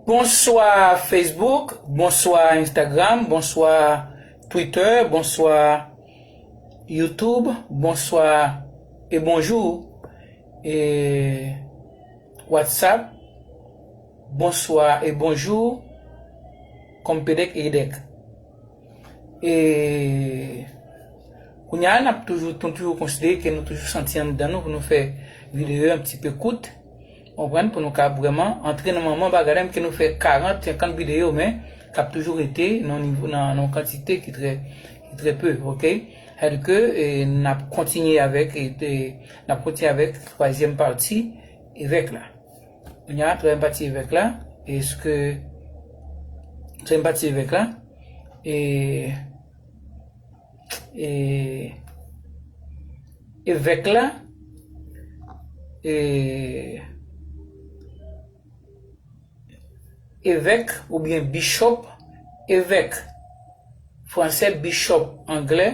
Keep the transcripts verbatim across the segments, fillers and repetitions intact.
Bonswa Facebook, bonswa Instagram, bonswa Twitter, bonswa YouTube, bonswa e bonjou e WhatsApp, bonswa e bonjou Konpedèk e Edèk. E kounye a, n ap toujou, nou toujou konsidere ke nou toujou santi anndan nou pou nou fè videyo yon ti pe kout, konprann, pou nou ka vrèman antre nan manman bagay la, menm ke nou fè karant, senkant videyo, men k ap toujou rete nan nivo, nan, nan yon kantite ki trè, ki trè pe, oke? Sètadi ke, e, n ap kontinye avèk, e, e, n ap kontinye avèk twazyèm pati evèk la. Kounye a, twazyèm pati evèk la, èske, twazyèm pati evèk la, e, e, evèk la, e, evèk oubyen bishop, evèk fransè, bishop anglè,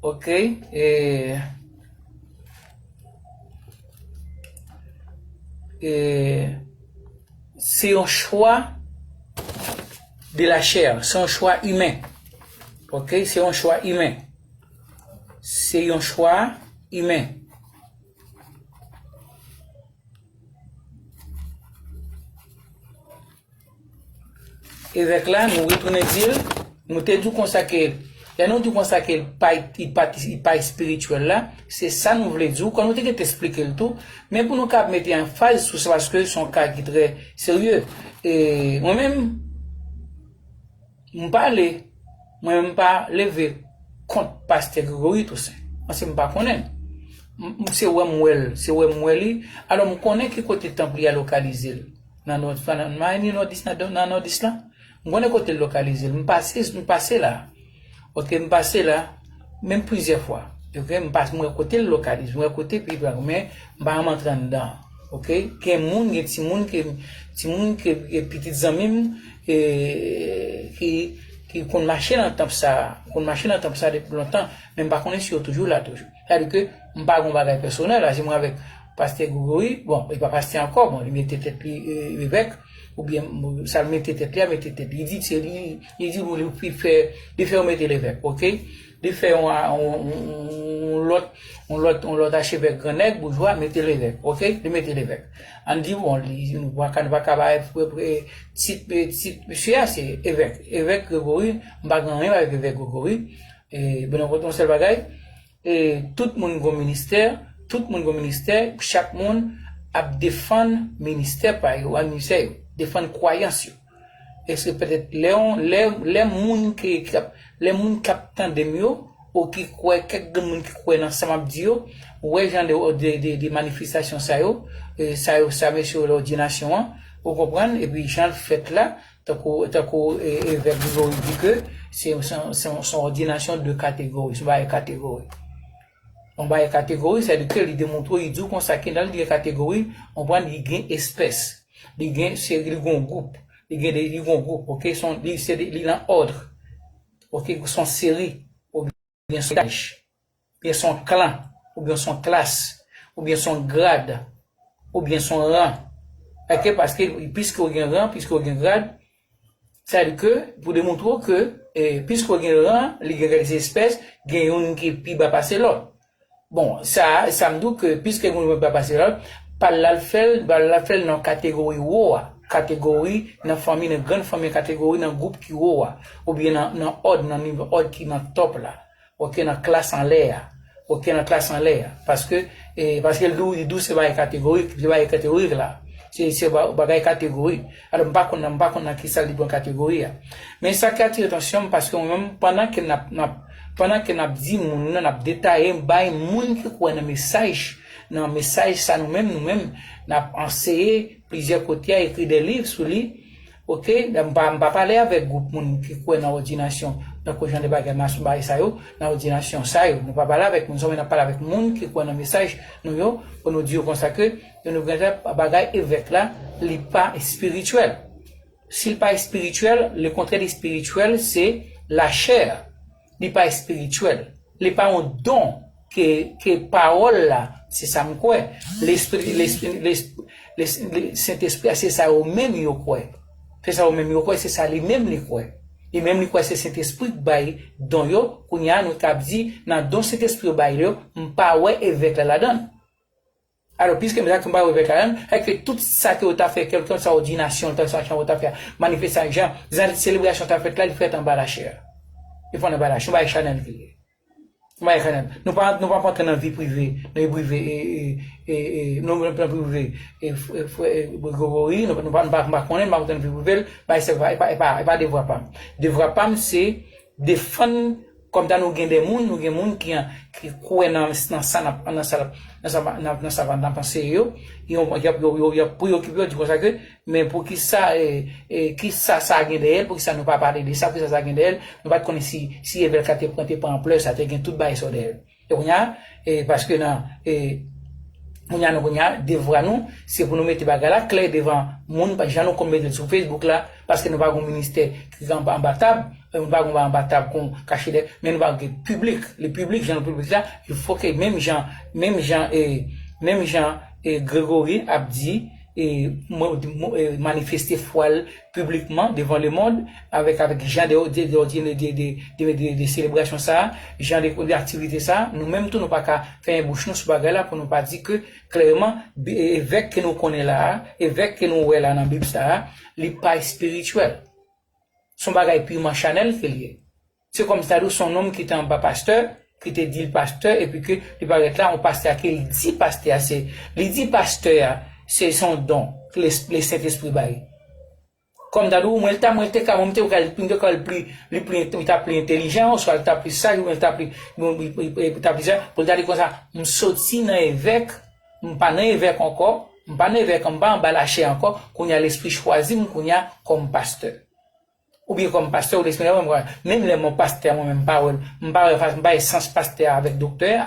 oke, e, e, se yon chwa de la chè, se yon chwa imen. Oke, se yon chwa imen. Se yon chwa imen. Evèk la, nou retounen di l, nou te di w konsa ke, lè nou di w konsa ke l pa, li pa, li pa espirityèl la, se sa nou vle di w, kòm nou te gentan eksplike l tou, men pou nou ka mete anfaz sou sa, paske se yon ka ki trè serye. E mwen menm, m pale, mwen menm m pa leve kont pastè Gregory Toussaint, paske m pa konnen l. M, m, se wè m wè l, se wè m wè li, alò m konnen ki kote tanp li a lokalize l. Nan nò, nan Miami nòdis, nan, nan nòdis la. M konnen kote l lokalize. M pase, m pase la. Oke, m pase la, menm plizyè fwa. Oke, m pase, m wè kote l lokalize, m wè kote pi pra, men m pa janm antre anndan. Oke, gen moun, gen timoun ke, timoun ke, ke pitit zanmi m, e, ki, ki konn mache nan tanp sa, konn mache nan tanp sa depi lontan, men m pa konnen si yo toujou la toujou. Sètadi ke m pa gon bagay pèsonèl, la, se mwen avèk pastè Gregory, bon, li pa pastè ankò, bon, li mete tèt li, e, evèk, oubyen, bon, sa l mete tèt li a, mete tèt li. Li di, se li, li di, bon, li fè, li fè yo mete l evèk, oke? Li fè yon, yon, yon, yon lòt, yon lòt, yon lòt achevèk grannèg, boujwa, mete l evèk, oke? Li mete l evèk. Ann di, bon, li, nou pa ka, nou pa ka bay, pre, pre, tit, tit, misye a, se evèk. Evèk Gregory, m pa gen anyen avèk evèk Gregory. E, ben, nan konte yon sèl bagay, e, tout moun gon ministè, tout moun gon ministè, chak moun ap defann ministè pa yo, administè yo, defann kwayans yo. Èske petèt lè yon, lè, lè moun ki, ki ap, lè moun k ap tande m yo, ou ki kwè, kèk grenn moun ki kwè nan sa m ap di yo, wè jan de, de, de, de manifestasyon sa yo, e, sa yo, sa mesye yo lè òdinasyon an, ou konprann, epi jan l fèt la, tankou, tankou, e, evèk Gregory di ke se, se, se, se yon òdinasyon de kategori, se yon bagay kategori. Yon bagay kategori, sètadi ke li demontre, li di w konsa ke lè l di kategori, ou konprann, li gen espès, li gen, se, li gen yon gwoup, li gen de, li gen yon gwoup, oke, se yon, li, se de, li nan òd, oke, se yon seri, oubyen se yon etaj, oubyen se yon klan, oubyen se yon klas, oubyen se yon grad, oubyen se yon ran. Oke, paske piske w gen ran, piske w gen grad, sa vle di ke, pou demontre w ke, e, piske w gen ran, li gen kèk espès, gen youn ki pi ba pase lòt. Bon, sa, sa m di w ke, piske gen youn ki pi ba pase lòt, pa l la l fè l, pa l la l fè l nan kategori wo a, kategori nan fanmi, nan grann fanmi, kategori nan gwoup ki wo a, oubyen nan, nan òd, nan nivo òd ki nan top la. Oke, nan klas anlè a. Oke, nan klas anlè a. Paske, e, paske l di w, li di w se bagay kategorik, se bagay kategorik la. Se, se ba-, bagay kategorik. Alò, m pa konn, m pa konn nan kisa li pran kategori a. Men sa ki atire atansyon m, paske mwen menm, pandan ke n ap, n ap, pandan ke n ap di moun nan, n ap detaye, bay moun ki kwè nan mesaj, nan mesaj sa nou menm, nou menm, n ap anseye plizyè kote a, ekri de liv sou li, Oke, m pa, m pa pale avèk gwoup moun ki kwè nan òdinasyon, tankou jan de bagay mason bagay sa yo, nan òdinasyon sa yo. Nou pa pale avèk moun sa yo, men n ap pale avèk moun ki kwè nan mesaj nou yo, pou nou di yo konsa ke, yo nou gen bagay evèk la, li pa espirityèl. Si l pa espirityèl, le kontrè de espirityèl, se lachè. Li pa espirityèl. Li pa yon don ke, ke pawòl la, se sa m kwè. Lespri, lespri, lespri, Le, le, Sentespri a, se sa yo menm yo kwè. Se sa yo menm yo kwè, se sa li menm li kwè. Li menm li kwè se Sentespri k bay don yo. Kounye a, nou kab di, nan don Sentespri yo bay yo, m pa wè evèk la ladan l. Alò, piske m pa wè evèk la ladan l, sa vle di ke tout sa ke yo ta fè, kèlkeswa òdinasyon, sa yo ta fè, manifestasyon, jan, jan selebrasyon ta fèt la, li fèt anba lachè. Li fèt anba lachè, yon bagay chanèl ki ye. Mwen, kanmenm, nou pa, nou pa antre nan vi prive, nan vi prive, e, e, e, e, nou, nou, nan vi prive, e, f-, e, frè, e, Gregory, nou, nou pa, nou pa, nou pa konnen, nou pa antre nan vi prive l, bagay sa, e pa, e pa, e pa, e pa devwa pa m. Devwa pa m, se defann, kòm ta nou gen de moun, nou gen moun ki, ki kwè nan, nan sa, nan, nan sa, nan sa, nan, nan sa, nan panse yo, yo, y ap, yo, yo, y ap preyokipe yo, di konsa ke, men poukisa, e, e, kisa sa gen dèyè l, poukisa nou pa pale de sa, poukisa sa gen dèyè l, nou pa t konnen si, si evèk la te pran, te pran anplè sa, te gen tout bagay sa dèyè l. E kounye a, e, paske nan, e, kounye a, nou, kounye a, devwa nou, se pou nou mete bagay la klè devan moun, pa jan nou konn mete l sou Facebook la, paske nou pa gen ministè ki anba, anba tab, e, nou pa gen anba tab kon kache dèyè, men nou pa gen piblik, le piblik, jan piblik la, il faut que menm jan, menm jan, e, menm jan, e, Gregory ap di, e, mo-, mo-, e, manifeste fwa l piblikman devan lemond, avèk, avèk jan de, de, de, de selebrasyon sa, jan de, de aktivite sa, nou menm tou nou pa ka fèmen bouch nou sou bagay la pou nou pa di ke klèman, bi-, evèk ke nou konnen la a, evèk ke nou wè la nan Bib sa a, li pa espirityèl. Se yon bagay piman chanèl ke l ye. Se kòmsi ta di w se yon nonm ki te anba pastè, ki te di l pastè, epi ke li parèt la, yon pastè ke l di pastè a se, li di pastè a se, se yon don ke le, le Sentespri bay. Kòm ta di w, mwen, l ta, mwen, l te ka, mwen, m te ka, m te ka l pli, li pli, li ta pli entelijan, oswa l ta pli saj, oubyen l ta pli, li, li, li, li ta pli saj, pou l ta di konsa, m soti nan evèk, m pa nan evèk ankò, m pa nan evèk, m pa anba lachè ankò, kounye a lespri chwazi m, kounye a kòm pastè. Oubyen kòm pastè, ou lespri, mwen, mwen, menm lè mwen pastè, mwen menm, m pa wè, m pa wè, m pa wè sans pastè a avèk doktè a.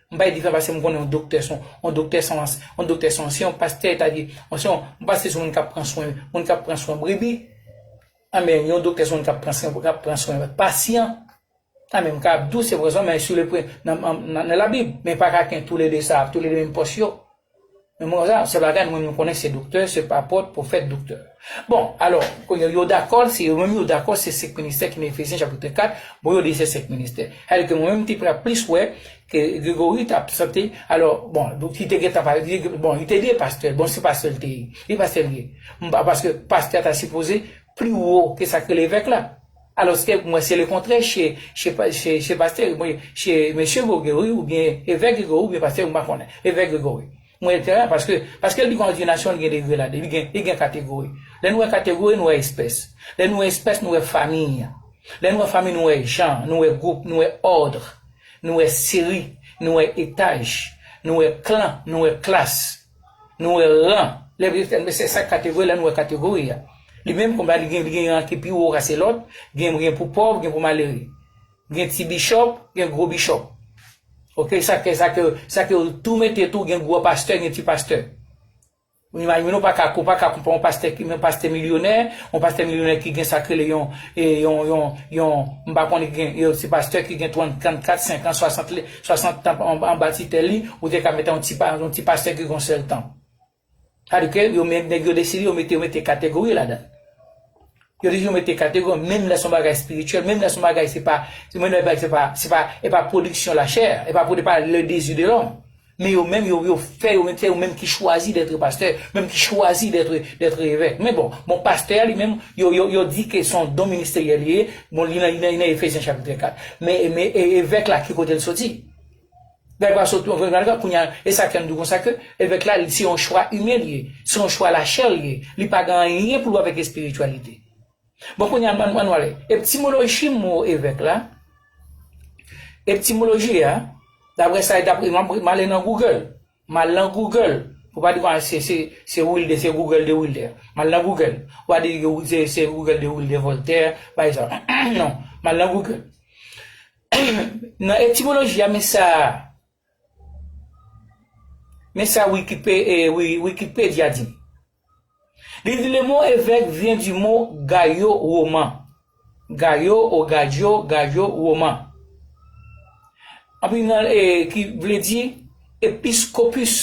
M pa wè diferans paske m konnen yon doktè se yon, yon doktè se yon, yon doktè se yon, se yon pastè, ta di, yon, se yon, yon pastè se yon moun k ap pran swen, moun k ap pran swen brebi. Anben, yon doktè se yon moun k ap pran swen, k ap pran swen pasyan. Anben, m ka ap di w se vrè, men sou le pre-, nan, nan, nan, nan Labib, men pa ka gen toulede sa, toulede menm pòs yo. Men mwen, sa, se bagay nou menm nou konnen se doktè, se apòt, pwofèt, doktè. Bon, alò, yo, yo dakò, se yo menm yo dakò, se senk ministè ki nan Efezyen chapit kat, bon, yo di se senk ministè. Sa vle di ke mwen menm, m te pral plis wè ke Gregory t ap sante, alò, bon, donk, li te gentan pale, li, bon, li te de pastè, bon, se pastè l te ye, li pastè l ye. M pa, paske pastè a ta sipoze pli wo ke sa k rele evèk la. Alòske, mwen, se le kontrè, se, se, se, se pastè, mwen, se mesye Gregory, oubyen evèk Gregory, oubyen pastè, m pa konnen, evèk Gregory. Mwen te la, paske, paske l di kontinasyon, li gen degre ladan, li gen, li gen kategori. Lè nou wè kategori, nou wè espès. Lè nou wè espès, nou wè fanmi. Lè nou wè fanmi, nou wè jan, nou wè gwoup, nou wè òd, nou wè seri, nou wè etaj, nou wè klan, nou wè klas, nou wè ran. Lè, lè, se sa kategori, lè nou wè kategori a. Li menm, konba, li gen, li gen ran ki pi wo pase lòt, gen, gen pou pòv, gen pou malere. Gen ti bishop, gen gwo bishop. Oke, sa ke, sa ke, sa ke yo tou mete tou, gen gwo pastè, gen ti pastè. Ou imajine, ou pa ka, ou pa ka konpare yon pastè ki, yon pastè milyonè, yon pastè milyonè ki gen sa k rele yon, e, yon, yon, yon, m pa konnen ki gen, yon ti pastè ki gen trant, trannkat, senkant, swasant, swasant tanp an, anba titèl li, ou te ka mete yon ti pa, yon ti pastè ki gen yon sèl tanp. Sa vle di ke yo, men, nèg yo deside, yo mete, yo mete kategori ladan. Yo di yo mete kategori, menm lè se yon bagay espirityèl, menm lè se yon bagay, se pa, menm lè se pa, se pa, e pa pwodiksyon lachè, e pa, e pa le désir de l'homme. Men yo menm, yo, yo fè, yo menm, se yo menm ki chwazi d'être pastè, menm ki chwazi d'être, d'être evèk. Men bon, bon, pastè a li menm, yo, yo, yo di ke se yon don ministeryèl li ye, bon, li nan, li nan, li nan Efezyen chapit kat. Men, men, e, evèk la, ki kote l soti? Gade pa sot, kounye a, e sa k fè m di w konsa ke evèk la, se yon chwa imen li ye, se yon chwa lachè li ye, li pa gen anyen pou l wè avèk espirityalite. Bon, kounye a, ann, ann ale. Etimoloji mo evèk la, etimoloji a, daprè sa, daprè, m, m ale nan Google, m al nan Google, pou pa di, ah, se, se, se Wilde, se Google de Wilde. M al nan Google, ou pa di ke se, se Google de Wilde Voltaire, pa egzanp. Non, m al nan Google. Nan etimoloji a, men sa, men sa Wikipe-, e, Wi-, Wikipedia di. Li di, le mot évêque vient du mot gallo-roman. Gallo ou gadyo, gallo-roman. Anpi nan, e, ki vle di episkopis.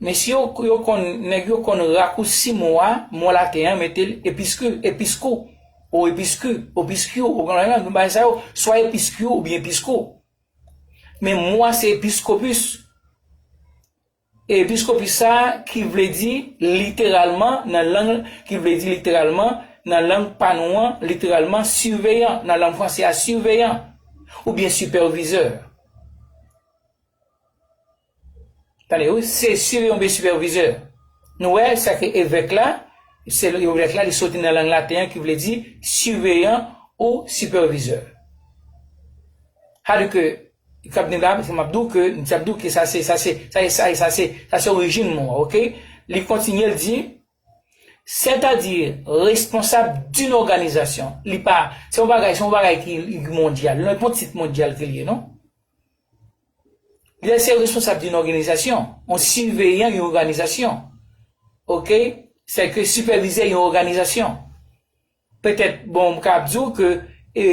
Mesye yo, yo konn, nèg yo konn rakousi mo a, mo laten an, mete l episkri, episko, o episkri, opiskyo, ou konprann, nou bay sa yo, swa episkyo oubyen episko. Men mo a se episkopis. E episkopis sa ki vle di literalman nan lang, ki vle di literalman nan lang pa nou an, literalman siveyan, nan lang franse a siveyan, oubyen sipèvizè. Tande, wi, se siveyan oubyen sipèvizè. Nou wè, sa ke evèk la, se evèk la, li soti nan lang laten an ki vle di siveyan ou sipèvizè. Sa vle di ke, kap di la, se m ap di w ke, m ap di w ke sa se, sa se, sa se, sa se, sa se orijin mo a, oke? Li kontinye, l di, c'est-à-dire responsable d'une organisation. Li pa, se yon bagay, se yon bagay ki, ki mondyal. Non, se pa yon tit mondyal ke li ye, non? Li se responsab d'une organisation, yon siveyan yon òganizasyon. Oke? Se ke sipèvizè yon òganizasyon. Petèt, bon, m ka ap di w ke, e,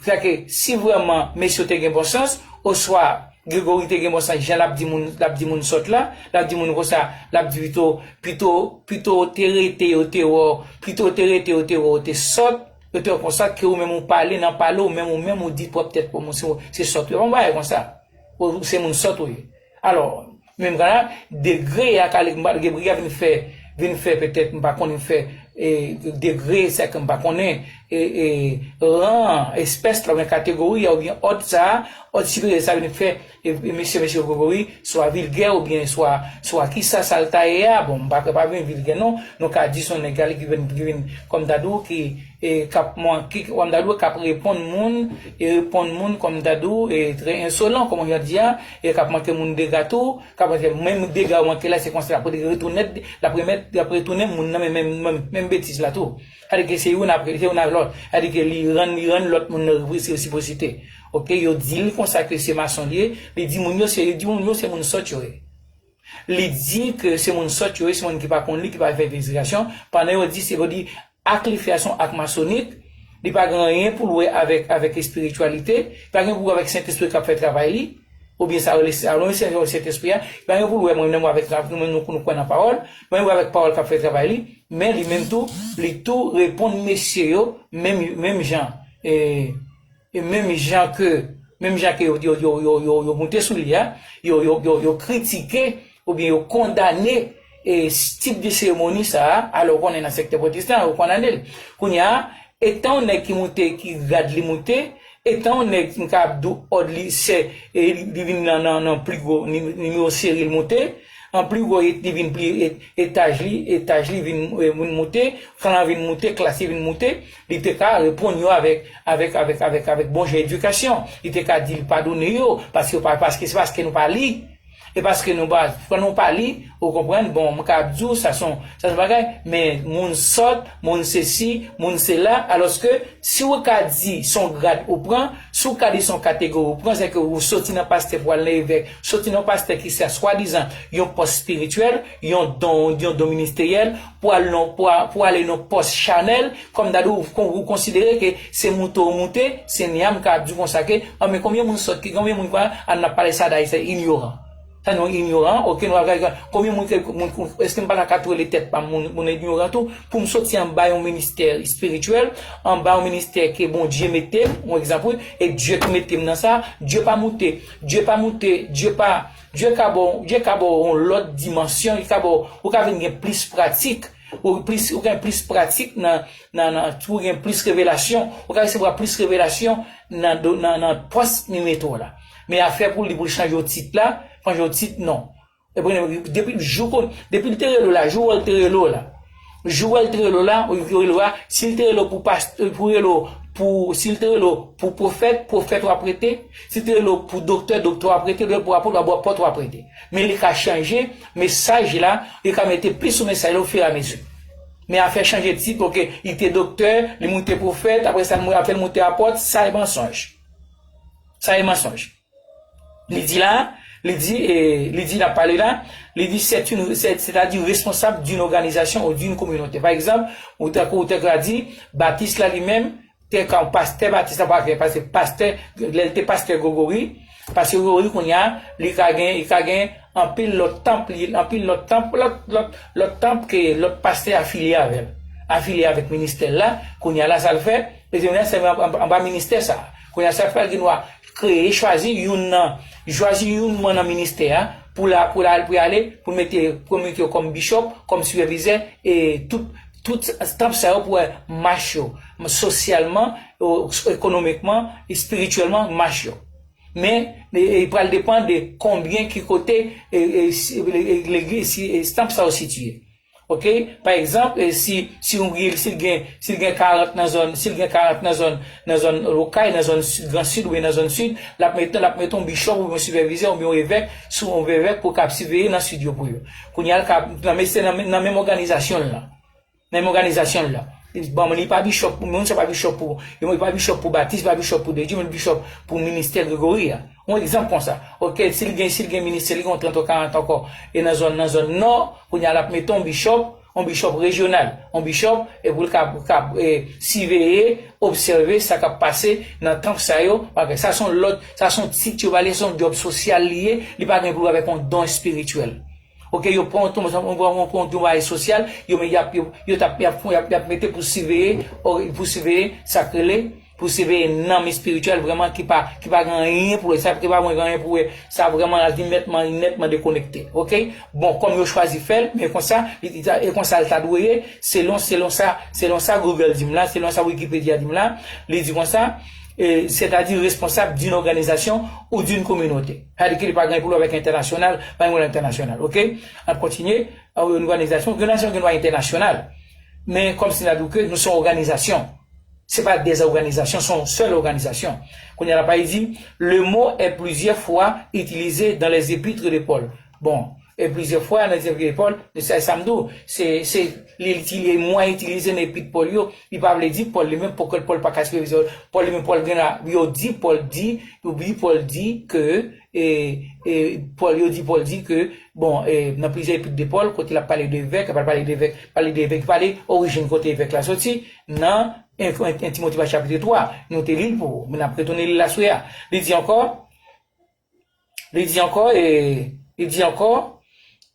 sèke si vrèman mesye yo te gen bon sans, oswa Gregory te gen bon sans, jan l ap di moun, l ap di moun sòt la, l ap di moun konsa, l ap di pito, pito, pito te rete yo te wè w, pito te rete yo te wè w te sòt, yo te wè konsa ke ou menm ou pale nan pale, ou menm, ou menm ou di pwòp tèt pou moun, se, se sòt, yo pa yon bagay konsa. Ou se moun sòt ou ye. Alò, menm jan la, degre a ka, Gabriel vin fè, vin fè petèt, m pa konnen, fè, e, degre, sa ke m pa konnen, e, e, ran, espès la, oubyen kategori a, oubyen òd sa, òd siperyè sa vin fè, e, e, mesye, mesye Gregory, swa vilgè, oubyen swa, swa kisa sa l ta ye a, bon, m pa, pa vin vilgè non, nou ka di se yon nèg ki vin, ki vin, kòm m ta di w, ki, e, k ap man-, ki, kòm m ta di w, k ap reponn moun, e reponn moun, kòm m ta di w, e trè ensolan, kòm jan di a, e k ap manke moun dega tou, k ap manke menm dega yo manke la, se konsa l ap retounen, l ap remèt, l ap retounen moun nan menm, menm, menm, menm betiz la tou. Sa vle di ke se youn apre, se youn apre lòt. Sa vle di ke li rann, li rann lòt moun nan resi-, resiprosite. Oke, yo di l konsa ke se mason li ye, li di moun yo se, li di moun yo se moun sòt yo ye. Li di ke se moun sòt yo ye, se moun ki pa konn li, ki pa fè envestigasyon, pandan yo di se, yo di ak li fè a se yon ak masonik, li pa gen anyen pou l wè avèk, avèk espirityalite, li pa gen pou l wè avèk Sentespri k ap fè travay li, oubyen sa rele sa, rele Sen-, Sentespri a, li pa gen pou l wè mwen menm avèk sa, nou menm nou, nou kwè nan pawòl, li pa gen pou l wè avèk pawòl k ap fè travay li, men li menm tou, li tou reponn mesye yo, menm, menm jan, e, e menm jan ke, menm jan ke yo, yo, yo, yo, yo, yo moute sou li a, yo, yo, yo, yo kritike, oubyen yo kondane, e, tip de seremoni sa a, alò ou konnen nan sektè pwotestan, yo kondane l. Kounye a, etan yon nèg ki moute, ki grad li moute, etan yon nèg m ka ap di w òd li, se, e, li, li vin nan, nan, nan pli gwo ni-, nimewo seri l moute, an pli gwo e-, li vin pli e-, etaj li, etaj li vin, e, vin moute, klan vin moute, klas li vin moute, li te ka reponn yo avèk, avèk, avèk, avèk, avèk bon jan edikasyon. Li te ka di l padone yo, paske yo pa, paske se paske nou pa li. E paske nou pa, kan nou pa li, ou konprann, bon, m ka ap di w, sa se yon, sa se yon bagay, men moun sòt, moun sesi, moun sela, alòske si w ka di se yon grad ou pran, si w ka di se yon kategori ou pran, se ke ou soti nan pastè pou al nan evèk, soti nan pastè ki se swadizan yon pòs espirityèl, yon don, yon don ministeryèl, pou al nan, pou a-, pou ale nan pòs chanèl, kòm dad ou, kon-, ou konsidere ke se moute ou moute, se nyam ka ap di konsa ke, an, men konbyen moun sòt ki, konbyen moun pa, an n ap pale sa dayise inyoran. Sa nou inyoran, oke, nou ap gade konbyen moun ke, moun, moun, èske m pa ta ka tou rele tèt pa m moun, moun inyoran tou, pou m soti anba yon ministè espirityèl, anba yon ministè ke Bondye mete m, yon egzanp, wi, e Dye ki mete m nan sa, Dye pa moute, Dye pa moute, Dye pa, Dye ka ba w, Dye ka ba w yon lòt dimansyon, li ka ba w, ou ka vin gen plis pratik, ou plis, ou gen plis pratik nan, nan, nan, ou gen plis revelasyon, ou ka resevwa plis revelasyon nan, nan, nan pòs ki mete w la. Men afè pou li, pou l chanje w tit la, chanje w tit non. Epi, depi jou kon, depi l te rele w la, jou w wè l te rele w la. Jou w wè l te rele w la, ou rele w la, si l te rele w pou pastè, pou rele w, pou, si l te rele w pou pwofèt, pwofèt w ap rete. Si l te rele w pou doktè, doktè w ap rete, rele w pou apot, apot w ap rete. Men li ka chanje, mesaj la, li ka mete plis sou mesaj la ofiramezi. Men afè chanje tit, oke, li te doktè, li moute pwofèt, apre sa, apre l moute apot, sa e mansonj. Sa e mansonj. Li di la, li di, e, li di, n ap pale la, li di, c'est une, c'est, c'est-à-dire responsable d'une organisation ou d'une communauté. Pa egzanp, ou tankou, ou tankou a di, Batis la li menm, te ka yon pastè, Batis la pa gen, paske pastè, lè l te pastè Gregory, pastè Gregory kounye a, li ka gen, li ka gen, anpil lòt tanp, li anpil lòt tanp, lòt, lòt, lòt tanp ke lòt pastè afilye avè l, afilye avèk ministè l la. Kounye a la, sa l fè, li di, kounye a, se anba, anba, anba ministè sa. Kounye a, sa l fè, l gen dwa kreye, chwazi youn nan, chwazi youn nan ministè a pou la, pou la, pou y ale, pou mete, pou mete yo kòm bishop, kòm sipèvizè, e tout, tout tanp sa yo pou wè mach yo, sosyalman, o-, ekonomikman, espirityèlman, mach yo. Men, e, e, li pral depann de konbyen, ki kote, e, e, si, e, e, legliz, si, e, tanp sa yo sitiye. Oke? Pa egzanp, e, si, si yon vil, si l gen, si l gen karant nan zòn, si l gen karant nan zòn, nan zòn Okay, nan zòn si-, Gran Sid oubyen nan zòn Sid, l ap mete, l ap mete yon bishop oubyen yon sipèvizè oubyen yon evèk, sou yon evèk pou k ap siveye nan Sid yo pou yo. Kounye a, l ka, nan, men se nan, nan menm òganizasyon l lan. Nan menm òganizasyon l la. Li, bon, li pa bishop pou moun, sa pa bishop pou, li pa bishop pou Batis, pa bishop pou Dejou, men bishop pou ministè Gregori a. Yon egzanp konsa. Oke, si l gen, si l gen ministè, li gen yon trant ou karant ankò, e nan zòn, nan zòn Nò, kounye a l ap mete yon bishop, yon bishop rejyonal, yon bishop, e pou l ka, ka, e, siveye, obsève sa k ap pase nan tanp sa yo, paske sa se yon lòt, sa se yon tit yo ba li, se yon djòb sosyal li ye, li pa gen pou l wè avèk yon don espirityèl. Oke, yo pran yon, yo pran yon, pran yon bagay sosyal, yo, men y ap, yo, yo t ap, y ap, y ap, y ap mete pou siveye, o, pou siveye sa k rele, pou siveye nanm espirityèl vrèman ki pa, ki pa gen anyen pou wè, sa ki pa gen anyen pou wè, sa vrèman la li nètman, nètman dekonekte. Oke? Bon, kòm yo chwazi fè l, men konsa, li, li ta, e konsa l ta dwe ye, selon, selon sa, selon sa Google di m la, selon sa Wikipedia di m la, li di konsa, e, c'est-à-dire responsable d'une organisation ou d'une communauté. Sa vle di ke li pa gen pou l wè avèk entènasyonal, pa gen wòl entènasyonal, oke? N ap kontinye, yon òganizasyon, òganizasyon gen dwa entènasyonal. Men kòm si n a di w ke nou se yon òganizasyon. Se pa des organisations, se yon sèl òganizasyon. Kounye a la, pa li di, le mot est plusieurs fois utilisé dans les épîtres de Paul. Bon, e plizyè fwa nan Epit Pòl, se sa m di w, se, se, li, li, li mwen itilize nan Epit Pòl yo, li pa vle di Pòl li menm, Pòl, Pòl pa ka esplike Pòl li menm, Pòl gen la, yo di Pòl di, yo di Pòl di ke, e, e, Pòl, yo di Pòl di ke, bon, e, nan plizyè Epit de Pòl, kote l ap pale de evèk, l ap pale de evèk, pale de evèk, pale orijin kote evèk la soti, nan en, en, en Timoti pa chapit twa, nou te li l pou ou, men n ap retounen li l aswè a. Li di ankò, Li di ankò, e, li di ankò,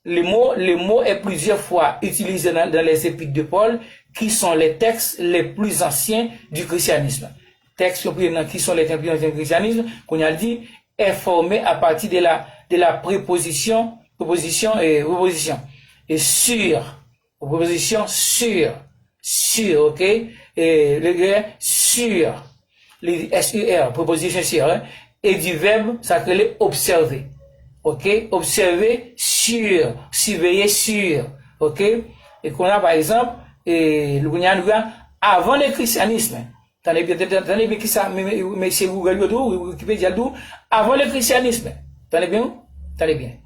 le mot, le mot est plusieurs fois utilisé dans, dans les épîtres de Paul, qui sont les textes les plus anciens du christianisme. Tèks yo priye nan qui sont les textes les plus anciens du christianisme, kounye a l di, est formé à partir de la, de la préposition, préposition, e, préposition, e sur, Prepozisyon sur. Sur, oke? E, le, le, sur. Li di S U R, prepozisyon sur, hein? E di vèb, sa k rele observer. Oke? Observer sur, surveiller sur. Oke? E kounye a, pa egzanp, e, kounye a, nou gen avan le christianisme. Tande byen, tande, tande byen kisa, men, men, mesye Google yo di w, Wikipedia di w, avant le christianisme. Tande byen, tande byen.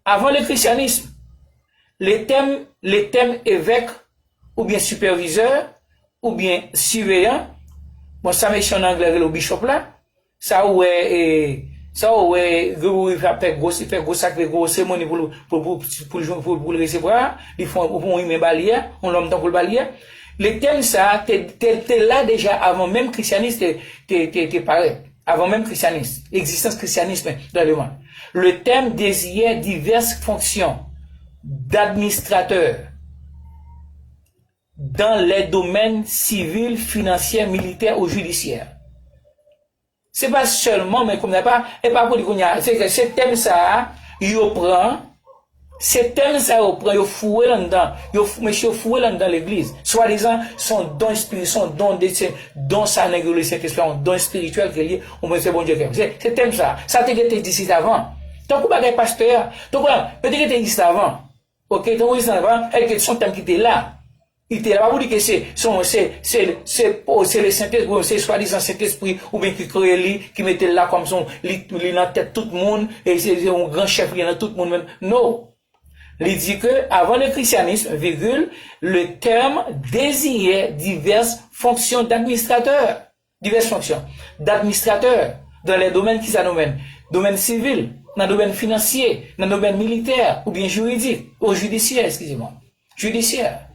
Avant le christianisme, le terme, le terme évêque oubyen superviseur oubyen surveillant, bon, sa mesye an anglè rele w bishop la, sa ou wè, e, sa ou wè Gregory fè, fè gwo, fè gwo sakre, gwo seremoni pou l, pou, pou, pou, pou, pou, pou l resevwa, li fè yon, yon imen ba li a, yon lòm tankou l ba li a. Le tèm sa a te, te, te la deja avan menm krisyanis te, te, te, te parèt, avan menm krisyanis, egzistans krisyanisme dans le monde. Le terme désignait diverses fonctions d'administrateur dans les domaines civil, financier, militaire ou judiciaire. Se pa sèlman, men kounye a pa, e pa pou di kounye a, se, se tèm sa a, yo pran, se tèm sa yo pran, yo foure l anndan, yo fou-, mesye yo foure l anndan legliz. Swadizan, se yon don espiri-, se yon don de, se don sa nèg yo rele Sentespri, yon don espirityèl ke l ye, ou mwen se Bondye ke. Se, se tèm sa, sa te gentan egziste avan. Tankou bagay pastè a, tankou la, yo te gentan egziste avan. Oke, tankou egziste avan, e ke se yon tèm ki te la. Li te la, pa pou di ke se, se, se, se, se, se le Sentespri, se swadizan Sentespri, oubyen ki kreye li, ki mete l la kòm se yon, li, li nan tèt tout moun, e se, se yon gran chèf, li nan tout moun menm. No. Li di ke, avant le christianisme, virgule, le terme désignait diverses fonctions d'administrateur. Diverses fonctions d'administrateur dans les domaines, ki sa domèn? Domèn sivil, nan domèn finansye, nan domèn militè, oubyen jiridik, ou jidisyè, eskize mwen. Jidisyè.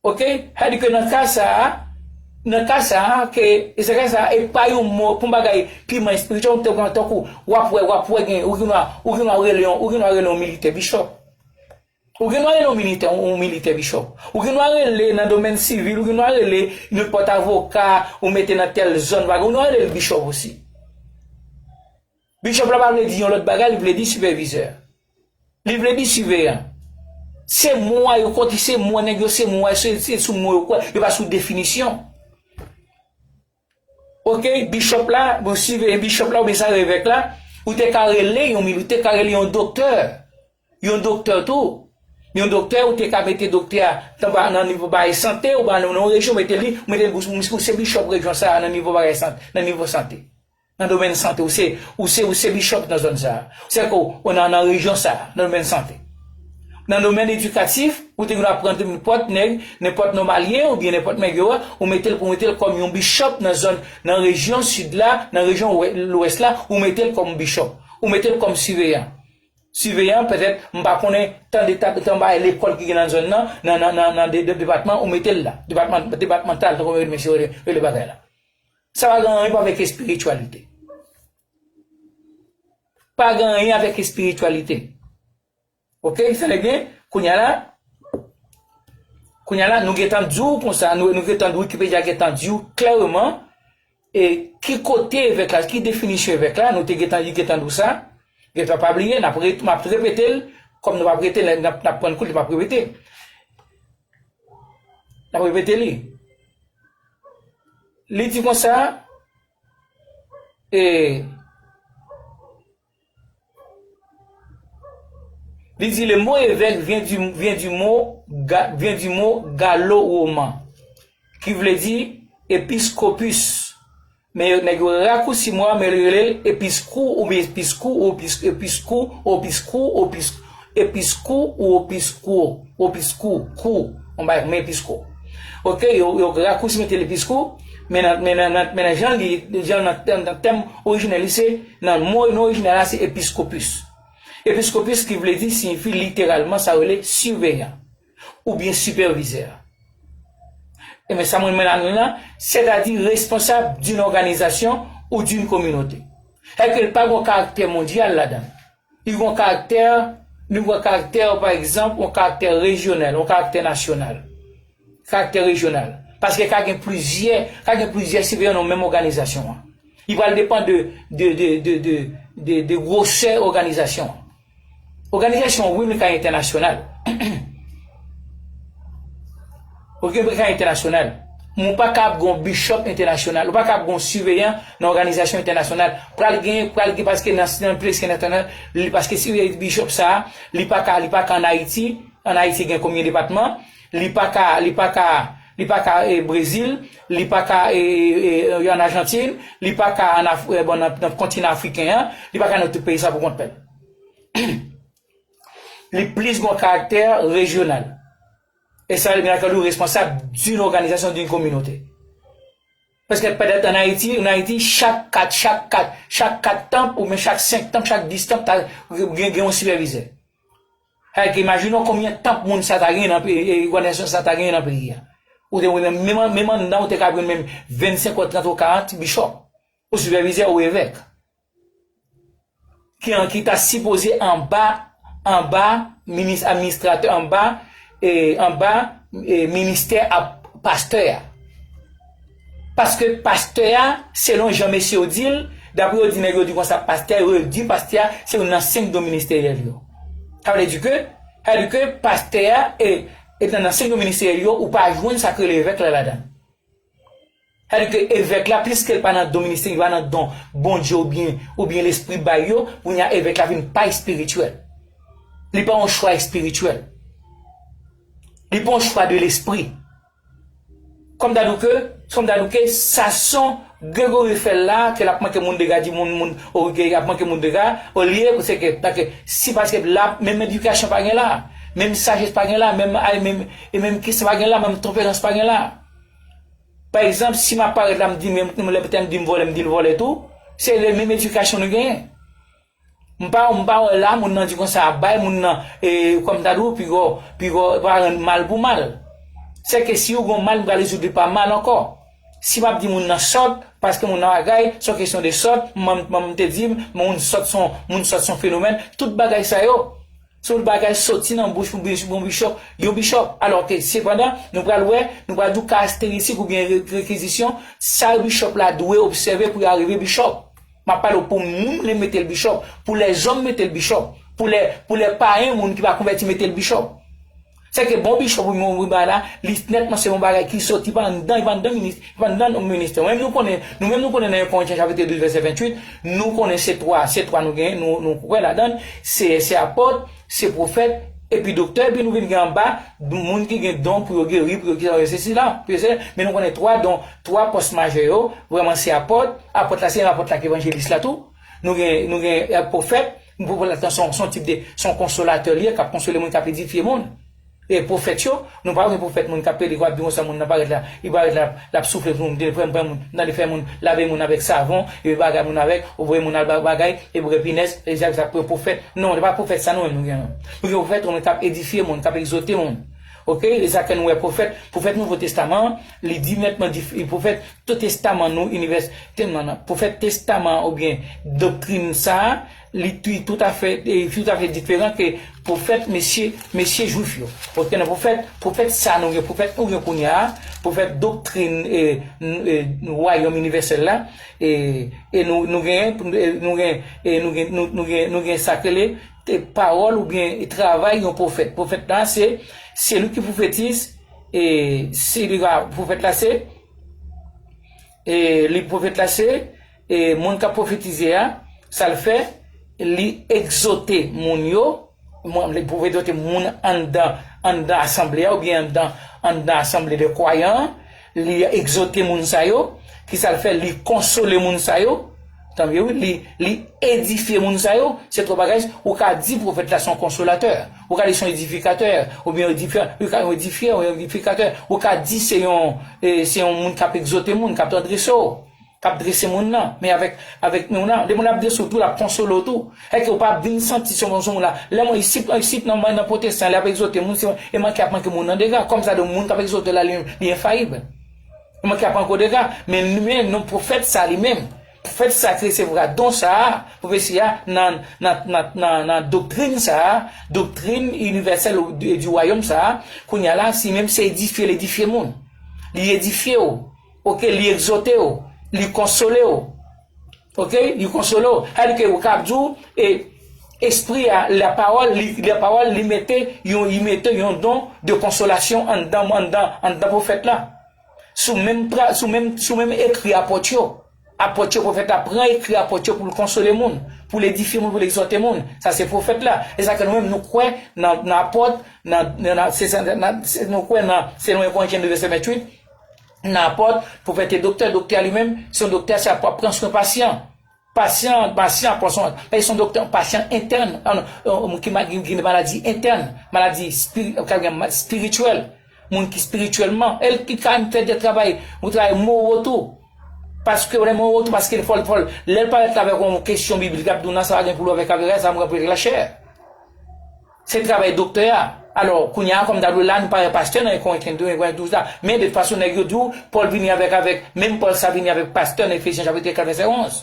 Oke? Sa di ke nan ka sa a, Nan ka sa a, ke, e se ka sa a, e pa yon mo, pou yon bagay piman espirityèl, ou te pran tankou, w ap wè, w ap wè gen, ou gen dwa, ou gen dwa rele yon, ou gen dwa rele yon militè bishop. Ou gen dwa rele yon militè, yon militè bishop. Ou gen dwa rele nan domèn sivil, ou gen dwa rele nenpòt avoka, ou mete nan tèl zòn, bagay, ou gen dwa rele l bishop osi. Bishop la pa vle di yon lòt bagay, li vle di sipèvizè. Li vle di siveyan. Se mo a yo konte, se mo a nèg yo, se mo a, se, se sou mo yo kwè, yo pa sou definisyon. Ok, bishop la, bon, siveyan bishop la, oubyen sa evèk la, ou te ka rele yon mil, ou te ka rele yon doktè. Yon doktè tou. Yon doktè, ou te ka mete doktè a nan, nan nivo bagay sante, ou ba nan yon rejyon, mete li, ou mete li, ou, ou se bishop rejyon sa a nan nivo bagay sante, nan nivo sante. Nan domèn sante, ou se, ou se, ou se bishop nan zòn sa a. Se ke w nan, nan rejyon sa a, nan domèn sante. Nan domèn edikatif, ou te gen dwa pran nenpòt nèg, nenpòt nòmalyen, oubyen nenpòt nèg yo a, ou mete l, ou mete l kòm yon bishop nan zòn, nan rejyon sid la, nan rejyon lwès la, ou mete l kòm bishop. Ou mete l kòm siveyan. Siveyan, petèt, m pa konnen, tan de ta-, tan bagay lekòl ki gen nan zòn nan, nan, nan, nan, nan de, de, depatman, ou mete l la. Depatman, depatmantal, tankou yo rele mesye, rele, rele bagay la. Sa pa gen anyen pou avèk espirityalite. Pa gen anyen avèk espirityalite. Ok, sa le byen? Kounye a la, kounye a la, nou gentan di w konsa, nou, nou gentan di w, Wikipedia gentan di w klèman, e ki kote evèk la, ki definisyon evèk la, nou te gentan, li gentan di w sa, gentan pa bliye, n ap re-, m ap repete l, kòm nou p ap rete, n ap, n ap pran kout, m ap repete. N ap repete li. Li di konsa, e, li di, le mot évêque vient du, vient du mot ga-, vient du mot gallo-roman, ki vle di episkopis. Men yo, nèg yo rakousi mo a, men yo rele l episkou oubyen episkou ou epis-, episkou, opiskou, opis-, episkou ou opiskou, opiskou, kou, on bagay men episkou. Ok, yo, yo rakousi mete l episkou, men nan, men nan, nan, men nan jan li, jan nan tèm, nan tèm orijinèl li se, nan mo, non orijinèl la se episkopis. Episkopis ki vle di, siyifi literalman sa rele siveyan oubyen sipèvizè. Ebyen, sa mwen, mwen la nou la, sètadi responsab d'une organisation ou d'une communauté. Sètadi ke l pa gen yon karaktè mondyal ladan l. Li gen yon karaktè, li gen yon karaktè, pa egzanp, yon karaktè rejyonal, yon karaktè nasyonal. Karaktè rejyonal. Paske ka gen plizyè, ka gen plizyè siveyan nan menm òganizasyon an. Li pral depann de, de, de, de, de, de, de gwosè òganizasyon an. Òganizasyon, wi, men ka entènasyonal. Ok, men ka entènasyonal. Men ou pa kab gon bishop entènasyonal. Ou pa kab gon siveyan nan òganizasyon entènasyonal. Pral gen, pral gen, paske nan, nan preske entènasyonal, li, paske si bishop sa, li pa ka, li pa ka an Ayiti, an Ayiti gen konbyen depatman, li pa ka, li pa ka, li pa ka, e, Brezil, li pa ka, e, e, e, an Ajantin, li pa ka an Af-, e, bon, nan, nan kontinan afriken an, li pa ka nan tout peyi sa pou kont pa l. Li plis gon karaktè rejyonal. E sa vle di ke li responsab d'une organisation, d'une communauté. Paske petèt an Ayiti, an Ayiti, chak kat, chak kat, chak kat tanp, oubyen chak senk tanp, chak dis tanp, ta, gen, gen yon sipèvizè. Sa vle di, imajine w konbyen tanp moun sa ta gen nan peyi, e, òganizasyon sa ta gen nan peyi a. Ou te, menm, menm, menm anndan, ou te ka jwenn menm vennsenk ou trant ou karant bishop, ou sipèvizè ou evèk. Ki an, ki ta sipoze anba, anba minis, administratè, anba, e, anba, e, ministè a pastè a. Paske pastè a, selon jan mesye yo di l, dapre yo di nèg yo di konsa pastè, yo di pastè a, se youn nan senk don ministeryèl yo. Sa vle di ke, sa vle di ke pastè a, e, e nan, nan senk don ministeryèl yo, ou pa jwenn sa k rele evèk la ladan l. Sa vle di ke evèk la, piske l pa nan don ministè, li pa nan don Bondye oubyen, oubyen Lespri bay yo, kounye a evèk la vin pa espirityèl. Li pa yon chwa espirityèl. Li pa yon chwa de lespri. Kòm ta di w ke, kòm ta di w ke sa son Gregory fè l la, ke l ap manke moun dega, di moun, moun, o, ke l ap manke moun dega, olye, se ke, paske, si, paske la, menm edikasyon pa gen la, menm sajès pa gen la, menm, ay, menm, e menm kisa pa gen la, menm tonperans pa gen la. Pa egzanp, si m ap parèt la, m di, menm, menm lè petèt m di m vòlè, m di l vòlè tou, se le menm edikasyon nou genyen. M pa, m pa wè la, moun nan di konsa, bay moun nan, e, kòm ta di w, piga, piga, pa rann mal pou mal. Se ke si w gon mal, m ka rezoud li pa mal ankò. Si m ap di moun nan sòt, paske moun nan bagay, se yon kesyon de sòt, manman m te di m, moun sòt se yon, moun sòt se yon fenomèn, tout bagay sa yo, se yon bagay soti nan bouch pou bich-, yon bichòp, yon bichòp. Alò ke, sepandan, nou pral wè, nou pral di w karakteristik oubyen re-, rekizisyon, sa bichòp la dwe obsève pou y arive bichòp. M ap pale w pou moun le mete l bichòp, pou lèzòm mete l bichòp, pou lè, pou lè payen, moun ki pa konvèti mete l bichòp. Se ke bon bichòp ou yon bagay la, li nètman se yon bagay ki soti pa anndan, li pa anndan minis-, li pa anndan yon ministè. Menm nou konnen, nou menm nou konnen nan yon Korentyen chapit douz vèsè venntuit, nou konnen se twa, se twa nou gen, nou, nou kwè ladan, se, se apòt, se pwofèt, epi doktè, epi nou vin gen anba, moun ki gen don pou yo geri, pou yo ki se sila, pou yo se, men nou konnen twa don, twa pòs majè yo, vrèman se apòt, apòt la se apòt la ki evanjelis la tou, nou gen, nou gen, eh, pwofèt, pwofèt la se yon, se yon tip de, se yon konsolatè li ye, k ap konsole moun, k ap edifye moun. E pwofèt yo, nou pa wè pwofèt moun k ap predi, k ap di konsa moun nan parèt la, li parèt la, l ap soufle pou moun, pran, pran moun, nan li fè moun, lave moun avèk savon, epi bagay moun avèk, ou voye moun al ba-, bagay, epi gen pinèz, e sa, sa pou pwofèt. Non, se pa pwofèt sa nou menm nou gen non. Nou gen pwofèt, moun k ap edifye moun, k ap egzote moun. Oke? E sa ke nou wè pwofèt, pwofèt Nouvo Testaman, li di nètman, di, pwofèt Tout Testaman nou, inivès-, tèlman nan, pwofèt Testaman oubyen doktrin sa a, li tou, toutafè, e, toutafè diferan ke pwofèt mesye, mesye jwif yo. Paske nan pwofèt, pwofèt sa a nou gen, pwofèt nou gen kounye a, pwofèt doktrin, e, n-, e, wayòm inivèsèl la, e, e nou, nou gen, e, nou gen, e, nou gen, nou, nou gen, nou gen sa k rele, e, pawòl oubyen, e, travay yon pwofèt. Pwofèt la, se, se li ki pwofetize, e, se li va, pwofèt la, se, e, li pwofèt la se, e, moun k ap pwofetize a, sa l fè, li egzote moun yo, moun, li pwofèt egzote moun anndan, anndan asanble a, oubyen anndan, anndan asanble de kwayan an, li egzote moun sa yo, ki sa l fè, li konsole moun sa yo, tanbyen wi, li, li edifye moun sa yo, se twa bagay, ou ka di pwofèt la se yon konsolatè, ou ka di se yon edifikatè, oubyen edifyan, ou ka yon edifyè, yon edifikatè, ou ka di se yon, e, se yon moun k ap egzote moun, k ap redrese w, k ap drese moun nan, men avèk, avèk moun nan, lè moun ap drese w tou, l ap konsole w tou. Èske w pa vin santi se yon, se yon moun la, lè mwen isit, isit nan, nan pwotestan, lè ap egzote moun, se, e manke ap manke moun nan dega, kòm sa de moun k ap egzote la, li, li enfayib. E manke ap manke w dega, men, men non pwofèt sa li menm, pwofèt sa ki resevwa don sa a, pwofesi a, nan, nan, nan, nan, nan doktrin sa a, doktrin inivèsèl di, di wayòm sa a, kounye a la, si menm se edifye, l edifye moun. Li edifye w, oke, li egzote w, li konsole w, oke, li konsole w. Sa vle di ke ou ka ap di w, e, espri a, lapawòl, li, lapawòl, li mete yon, li mete yon don de konsolasyon anndan, anndan, anndan pwofèt la. Sou menm tra-, sou menm, sou menm ekri apòt yo. Apòt yo, pwofèt la pran ekri apòt yo pou l konsole moun, pou l edifye moun, pou l egzòte moun. Sa se pwofèt la. E sa ke nou menm nou kwè nan, nan apòt, nan, nan, nan, se, se, nan, se, nou kwè nan, selon yon Korentyen de vèsè venntuit, nan apòt, pwofèt e doktè, doktè a li menm, se yon doktè, se ap pran swen pasyan. Pasyan, pasyan ap pran swen, men se yon doktè, yon pasyan entèn, an, an, ki ma-, ki gen maladi entèn, maladi espiri-, espirityèl. Moun ki espirityèlman, el ki ka fè de travay, yon travay moral tou. Paske, ou moral tou, paske fò l, fò l, lè l parèt la avèk yon kesyon biblik, l ap di w nan sa pa gen pou l wè avèk, avèk sa, mwen pou l la chè. Se travay doktè a. Alò, kounye a, kòm ta dwe la, nou pa wè pastè nan Korentyen tou, Korentyen tou sa. Men, de tout fason, nèg yo di w, Pòl vini avèk, avèk, menm Pòl sa vini avèk pastè nan Efezyen chapit kat vèsè onz.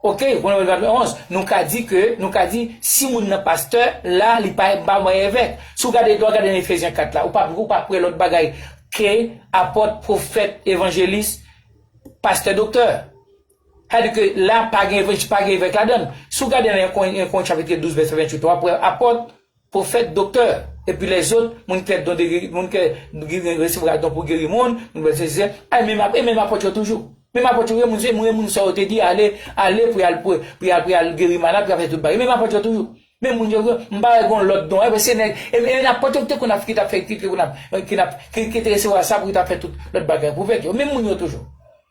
Oke, Korentyen kat vèsè onz, nou ka di ke, nou ka di, si moun nan pastè, la, li pa, pa mwen evèk. Si w gade, lè w gade nan Efezyen kat la, ou pa, ou pa kwè lòt bagay ke apòt, pwofèt, evanjelis, pastè, doktè. Sa vle di ke la, pa gen evanj-, pa gen evèk ladan l. Si w gade nan Korent, Korent chapit douz, vèsè venntuit, w ap wè apòt, pwofèt, doktè. Epi lèzòt, moun ki fè don de geri, moun ki, ki resevwa don pou geri moun, moun ki fè sesi, e menm ap-, e menm apòt yo toujou. Menm apòt yo, moun, se moun, moun sa yo te di, ale, ale pou y al, pou, pou y al, pou y al geri malad, pou y al fè tout bagay. Menm apòt yo toujou. Menm moun yo, m pa wè gon lòt don. E se nèg, e, e apòt yo ki te konn ap, ki t ap fè, ki te konn ap, ki t ap, ki, ki te resevwa sa pou ki t ap fè tout lòt bagay. Pwofèt yo, menm moun yo toujou.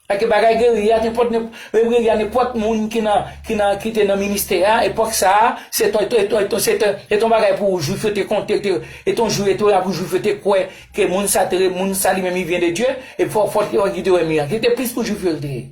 Paske bagay geri a, nenpòt, nenp-, menm geri a, nenpòt moun ki nan, ki nan, ki te nan ministè a, epòk sa a, se ton, ton, ton, ton, se ton, se ton bagay pou jwif yo te konte, te, e ton jou, e ton pou jwif yo te kwè ke moun sa te, moun sa li menm, li vyen de Dye, e fò, fò, fò ki te wè mirak. Li te plis pou jwif yo l te ye.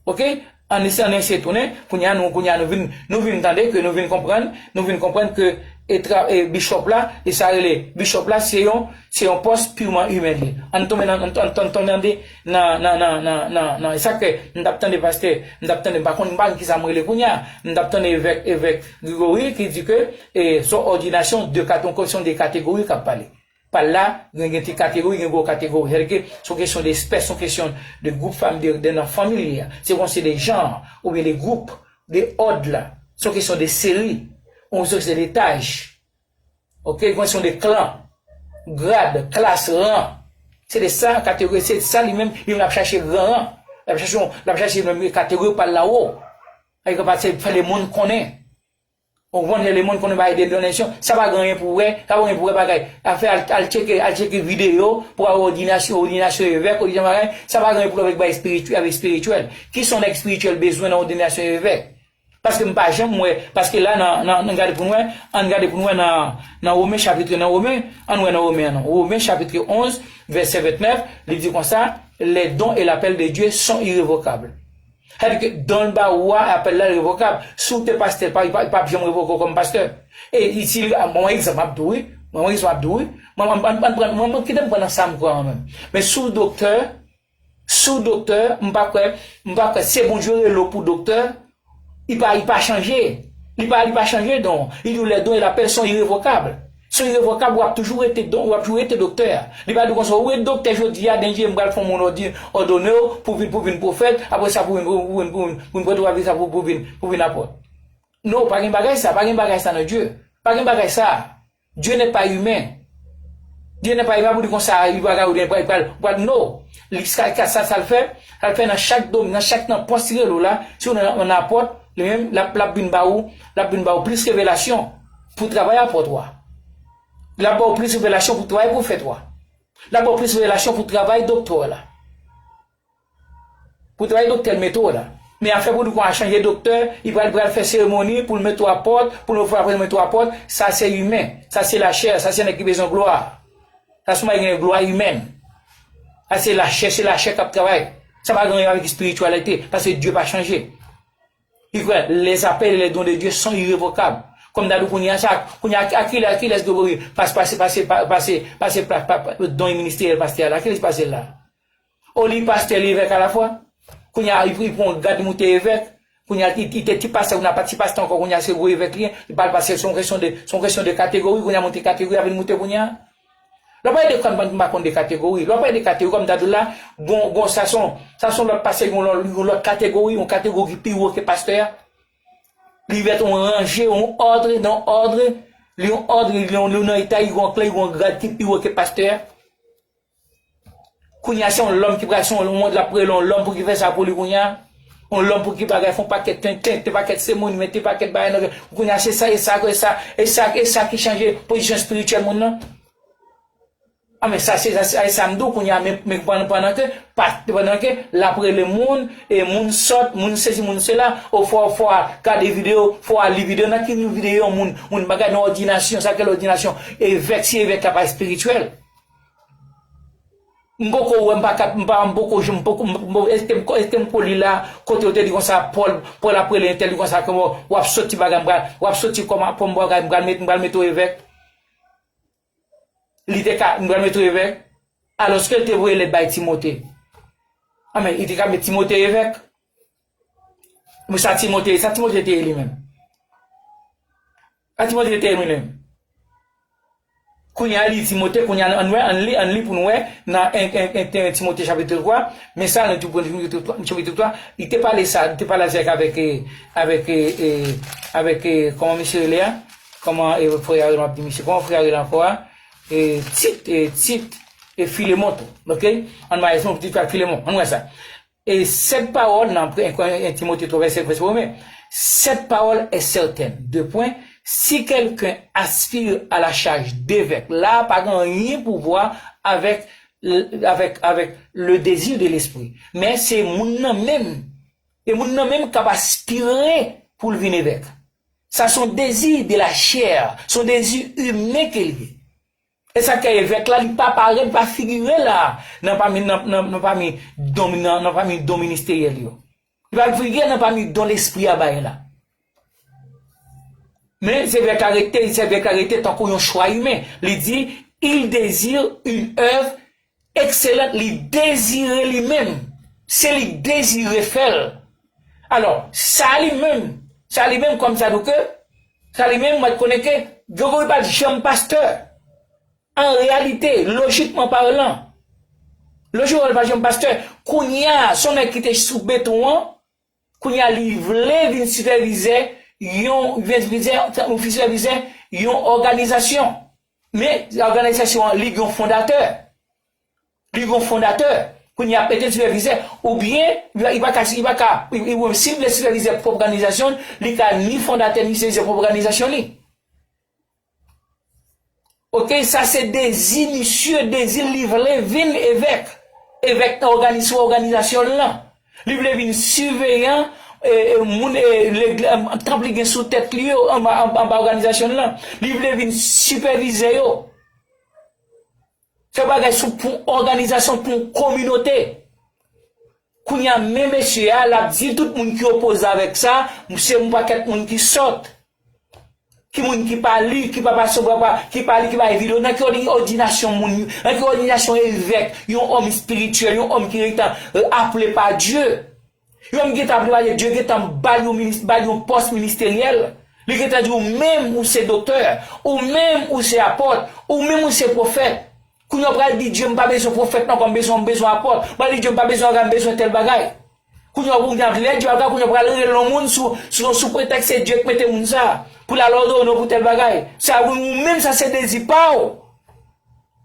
Oke? Ann eseye, ann eseye tounen. Kounye a, nou, kounye a, nou vin, nou vin tande ke, nou vin konprann, nou vin konprann ke e tra, e bishop la, e sa rele bishop la, se yon, se yon pòs pirman imen li. Ann tonbe nan, ann, ann, ann tonbe nan, nan, nan, nan, nan, nan, nan, e sa ke m t ap tande pastè, m t ap tande, m pa konn, m pa konn kisa m rele kounye a, m t ap tande evèk, evèk Gregory ki di ke, e, se yon òdinasyon de kat-, yon kesyon de kategori k ap pale. Pal la, gen, gen ti kategori, gen gwo kategori. Sètadi ke se yon kesyon de espès, se yon kesyon de gwoup fanm, de, de nan fanmi li a. Se yon kesyon de jan, oubyen de gwoup, de òd la. Se yon kesyon de seri, ou se de etaj. Oke, yon kesyon de klan, grad, klas, ran. Se de sa, kategori, se sa li menm, li menm l ap chache gran ran. L ap chache, l ap chache menm kategori pal la wo. Sa vle di ke pa se fè lemonn konnen. Ou konprann, lemonn konnen bagay de donasyon. Sa pa gen anyen pou wè, sa pa gen pou wè bagay. Afè al, al tcheke, al tcheke videyo pou al òdinasyon, òdinasyon evèk, òdinasyon bagay. Sa pa gen anyen pou wè avèk bagay espirityèl, avèk espirityèl. Kisa yon nèg espirityèl bezwen nan òdinasyon evèk? Paske m pa janm wè, paske la nan, nan, nan gade pou n wè, ann gade pou n wè nan, nan Women chapit, nan Women, ann wè nan Women an non. Women chapit onz, vèsè vennèf, li di konsa, les dons et l'appel de Dieu sont irrévocables. Sa vle di ke don l ba ou a, apèl la revokab. Si w te pastè, pa, pa, pa janm revoke w kòm pastè. E si, bon, yon egzanp m ap di w, wi. Bon, yon egzanp m ap di w, wi. Mwen, mwen, mwen, mwen, mwen, mwen, kite m pran nan sa m kwè an menm. Men si w doktè, si w doktè, m pa kwè, m pa kwè, se Bondye rele w pou doktè, li pa, li pa chanje. Li pa, li pa chanje don. Li di w les dons et l'appel sont irrévocables. Sont irrévocables, w ap toujou rete don, w ap toujou rete doktè a. Li pa di w konsa, ou ret doktè jodi a, demen m pral fè yon moun òdi, òdone w pou vin, pou vin pwofèt, apre sa pou vin, pou vin, pou vin, pou vin prèt, ou ap vin sa pou, pou vin, pou vin apòt. Non, pa gen bagay sa, pa gen bagay sa nan Dye. Pa gen bagay sa. Dieu n'est pas humain. Dieu n'est pas humain pou di konsa, li pa ka, li pral, pral, pral, non. Li, sa, sa, sa, sa l fè, sa l fè nan chak domèn, nan chak nan pòs li rele w la, si w nan, nan apòt, li menm, l ap, l ap vin ba ou, l ap vin ba ou plis revelasyon pou travay apòt ou a. L ap ba w plis revelasyon pou travay pwofèt ou a. L ap ba w plis revelasyon pou travay doktè w la. Pou travay doktè l mete w la. Men afè pou di konsa chanje doktè, li pral, pral fè seremoni pou l mete w apòt, pou l fè apre l mete w apòt, sa se imen. Sa se lachè, sa se nèg ki bezwen glwa. Sa se yon bagay ki gen glwa imèn. Sa se lachè, se lachè k ap travay. Sa pa gen anyen avèk espirityalite, paske Dye pa chanje. Li kwè, les appels et les dons de Dieu sont irrévocables. Kòm m ta di w kounye a sa, kounye a, a kilès, a kilès Gregory pase, pase, pase, pase, pase, pa, pa, pa, don ministeryèl pastè a la, a kilès pase l la? O li pastè, li evèk alafwa. Kounye a, li, li pran yon grad, li moute evèk. Kounye a, li, li te ti pastè, kounye a pa ti pastè ankò, kounye a se gwo evèk li ye. Li pa pase, se yon kesyon de, se yon kesyon de kategori, kounye a monte kategori, a vin moute kounye a. Lè w pale de kòd, m pa konn de kategori. Lè w pale de kategori, kòm m ta di w la, gon, gon, sa se yon, sa se yon lòt pastè, yon lòt, yon lòt kategori, yon kategori ki pi wo ke pastè a. Li mèt yon ranje, yon òd, nan òd, li yon òd, li yon, li nan eta, li gon klan, li gon grad ki pi wo ke pastè a. Kounye a, se yon lòm ki pral, se yon, l ap rele yon lòm pou ki fè sa pou li kounye a. Yon lòm pou ki bagay, fè yon pakèt tenten, te pakèt semoni, mete pakèt bagay nan, kounye a, se sa, e sa, e sa, e sa, e sa ki chanje pozisyon espirityèl moun nan. A, men sa, se sa, se sa m di w kounye a, men, men pandan, pandan ke, pa, pandan ke l ap rele moun, e moun sòt, moun sesi, moun sela, o fò, fò a gade videyo, fò a li videyo, nan ki videyo moun, moun bagay nan òdinasyon, sa ke lòdinasyon, evèk, si evèk la pa espirityèl. M poko wè, m pa ka, m pa, m poko, m poko, m poko, èske m, èske m ko li la, kote yo te di konsa, Pòl, Pòl ap rele entèl, di konsa, kòman w ap soti bagay, m pral, w ap soti kòman, kòm bagay, m pral met, m pral mete w evèk. Li te ka, m pral mete w evèk. Alòske l te voye lèt bay Timote. A, men, li te ka met Timote evèk. Men sa Timote, sa Timote te ye li menm? Sa Timote te ye li menm? Kounye a, li Timote, kounye a, ann wè, ann li, ann li pou n wè nan en, en, en, en Timote chapit twa, men sa, nan Timote chapit twa, li te pale sa, li te pale avèk, avèk, e, avèk, e, e, avèk, e, kòman misye rele a? Kòman, e, frè a rele, m ap di misye, kòman frè a rele ankò a? E, Tit, e, Tit, e, Filemon tou, oke? Ann mache, se yon ti frè Filemon, ann wè sa. Et cette parole, nan pre-, en Timote twa, vèsè, vèsè premye, cette parole est certaine, deux points, si quelqu'un aspire à la charge d'évêque, la pa gen anyen pou wè avèk, avèk, avèk le désir de l'esprit. Men se moun nan menm, e moun nan menm k ap aspire pou l vin evèk. Sa se yon dezi de la chè, se yon dezi imen ke l ye. E sa k fè evèk la, li pa parèt, li pa figire la, nan pami, nan, nan, nan pami don, nan, nan pami don ministeryèl yo. Li pa figire nan pami don Lespri a bay la. Men se vèk la rete, se vèk la rete tankou yon chwa imen. Li di, il désire une œuvre excellente. Li dezire li menm. Se li k dezire fè l. Alò, sa li menm, sa li menm kòm sa di w ke, sa li menm, mwen konnen ke Gregory pa t janm pastè. An reyalite, lojikman palan, lojikman li pa t janm pastè. Kounye a, se yon nèg ki te sou beton an, kounye a, li vle vin sipèvizè yon, vin sipèvizè, yon sipèvizè yon òganizasyon. Men, òganizasyon an, li gen yon fondatè. Li gen yon fondatè. Kounye a, ap mete sipèvizè. Oubyen, li pa ka, li pa ka, li, li, si l vle sipèvizè pwòp òganizasyon, li ka ni fondatè, ni sipèvizè pwòp òganizasyon li. Oke, sa se dezi misye, dezi li vle vin evèk. Evèk nan ògani-, sou òganizasyon l lan. Li vle vin siveyan, e, e, moun, e, legliz, e, tanp li gen sou tèt li yo, anba, anba, anba òganizasyon l lan. Li vle vin sipèvizè yo. Se bagay sou, pou òganizasyon, pou kominote. Kounye a, men mesye a, l ap di tout moun ki opoze avèk sa, se yon pakèt moun ki sòt. Ki moun ki pa li, ki pa pase, pa, pa, ki pa li, ki pa evidyo. Nan ki òdi-, òdinasyon moun, nan ki òdinasyon evèk, yon òm espirityèl, yon òm ki gentan, e, aple pa Dye. Yon òm gentan aple pa Dye, Dye gentan ba l yon minis-, ba l yon pòs ministeryèl. Li gentan di ou menm ou se doktè, ou menm ou se apòt, ou menm ou se pwofèt. Kounye a w pral di Dye, "M pa bezwen pwofèt non, m bezwen, m bezwen apòt." M pral di Dye, "M pa bezwen bagay, m bezwen tèl bagay." Kounye a, kounye a, lè Dye al ka, kounye a, pral rele yon moun sou, sou, sou pretèks se Dye k mete moun sa a, pou l al òdone w pou tèl bagay. Sa, ou, ou menm sa se dezi pa w.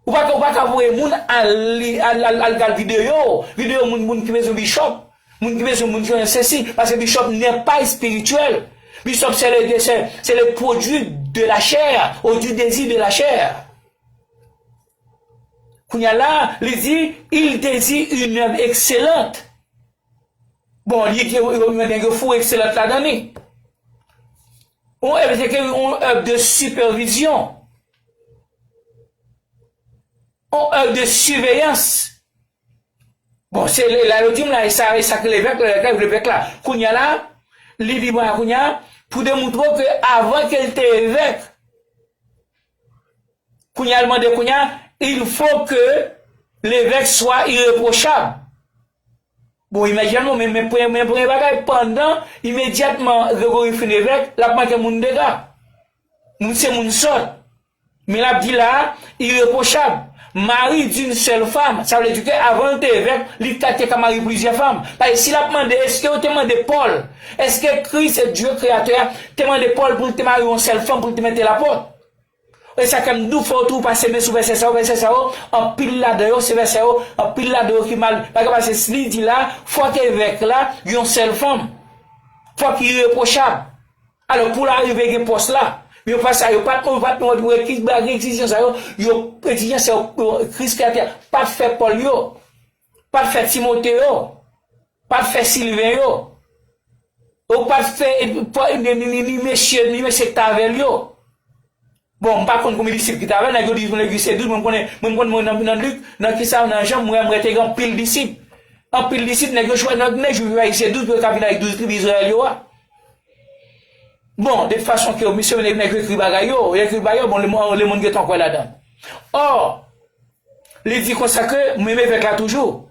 Ou pa ka, ou pa ka voye moun al li, al, al, al gad videyo, videyo moun, moun ki bezwen bishop, moun ki bezwen moun ki bezwen sesi, paske bishop n'est pas spirituel. Bishop, c'est le, c'est, c'est le produit de la chair, ou du désir de la chair. Kounye a la, li di, il désire une œuvre excellente. Bon, li, li, li, li, nèg yo foure excellente ladan li. On œuvre, se ke on œuvre de supervision. On œuvre de surveillance. Bon, se lè, la yo di m la, e sa, e sa ki levèk, levèk la, levèk la. Kounye a la, li di mwen kounye a, pou demontre ke avan ke l te evèk, kounye a l mande kounye a, il faut que l'évêque soit irréprochable. Bon, imedyatman, men, men, premye, men premye bagay, pandan, imedyatman, Gregory fin evèk, l ap manke moun dega. Moun se moun sòt. Men l ap di la, irreprochable, mari d'une seule femme. Sa vle di ke avan l te evèk, li ka, te ka marye plizyè fanm. Paske si l ap mande, èske yo te mande Pòl, èske Kris, Dye Kreyatè a, te mande Pòl pou l te marye yon sèl fanm, pou l te mete l apòt? E sa k fè m di w, fò w toujou pase men sou vèsè sa yo, vèsè sa yo, anpil ladan yo, se vèsè yo, anpil ladan yo ki mal. Paske, paske si li di la, fòk evèk la, yon sèl fanm. Fòk irreprochable. Alò, pou l arive gen pòs la, yo pa sa, yo pa t, yo pa t, yo pa t, ki bagay egzijans sa yo, yo, egzijans sa yo, yo, Kris Kreyatè pa t fè Pòl yo, pa t fè Timote yo, pa t fè Silven yo, yo pa t fè, ni, ni, ni, ni mesye, ni mesye k t avè l yo. Bon, m pa konn konbyen disip ki t avè l, nèg yo di, nèg yo se douz, mwen m konnen, mwen m konn mwen nan, nan Lik, nan kisa, nan Jan, mwen, mwen te gen anpil disip. Anpil disip, nèg yo chwa-, nèg, nèg yo chwazi se douz pou yo ka vin avèk douz tribi Izrayèl yo a. Bon, de tout fason ke misye nèg, nèg yo ekri bagay yo, yo ekri bagay yo, bon, lemonn, lemonn gentan kwè ladan. Ò, li di konsa ke, mwen menm evèk la toujou.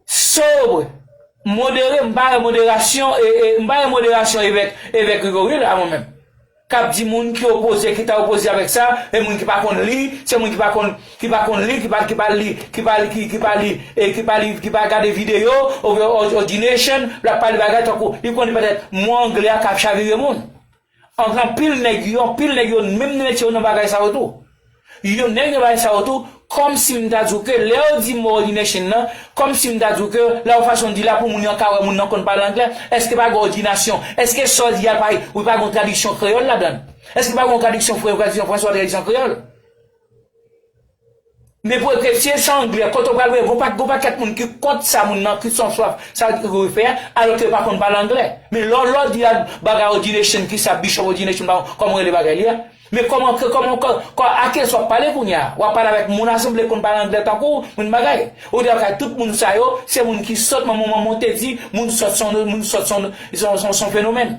Sobre, modere, m pa wè moderasyon, e, e, m pa wè moderasyon evèk, evèk Gregory la, mwen menm. K ap di moun ki opoze, ki ta opoze avèk sa, e moun ki pa konn li, se moun ki pa konn, ki pa konn li, ki pa, ki pa li, ki pa li, ki, ki pa li, e ki pa li, ki pa gade videyo, o, o, ordination, l ap pale bagay tankou, li konnen petèt mo anglè a k ap chavire moun. An-, anpil nèg yo, anpil nèg yo, menm nan metye yo nan bagay sa yo tou. Yo, nèg nan bagay sa yo tou, kòmsi m ta di w ke lè yo di mo ordination nan, kòmsi m ta di w ke la yon fason di la pou moun yo ka wè moun nan konn pale anglè. Èske pa gen òdinasyon? Èske sa w di a pa, ou pa gen yon tradiksyon kreyòl ladan l? Èske pa gen yon tradiksyon fran-, tradiksyon franswa, tradiksyon kreyòl? Men pou ekrepsye, se anglè, kote w pral wè, gon pa, gon pakèt moun ki kont sa moun nan, ki san swaf, sa yo fè a, alòske yo pa konn pale anglè. Men lè w, lè w di a bagay ordination, kisa bishop ordination, pa, kòman w rele bagay li a? Men kòman, kòman, kò, kò, a kiyès w ap pale kounye a? W ap pale avèk moun asanble konn pale anglè tankou w, moun bagay. Ou di a kay tout moun sa yo, se moun ki sòt, manman, manman te di, moun sòt se yon, moun sòt se yon, se yon, se yon, se yon fenomèn.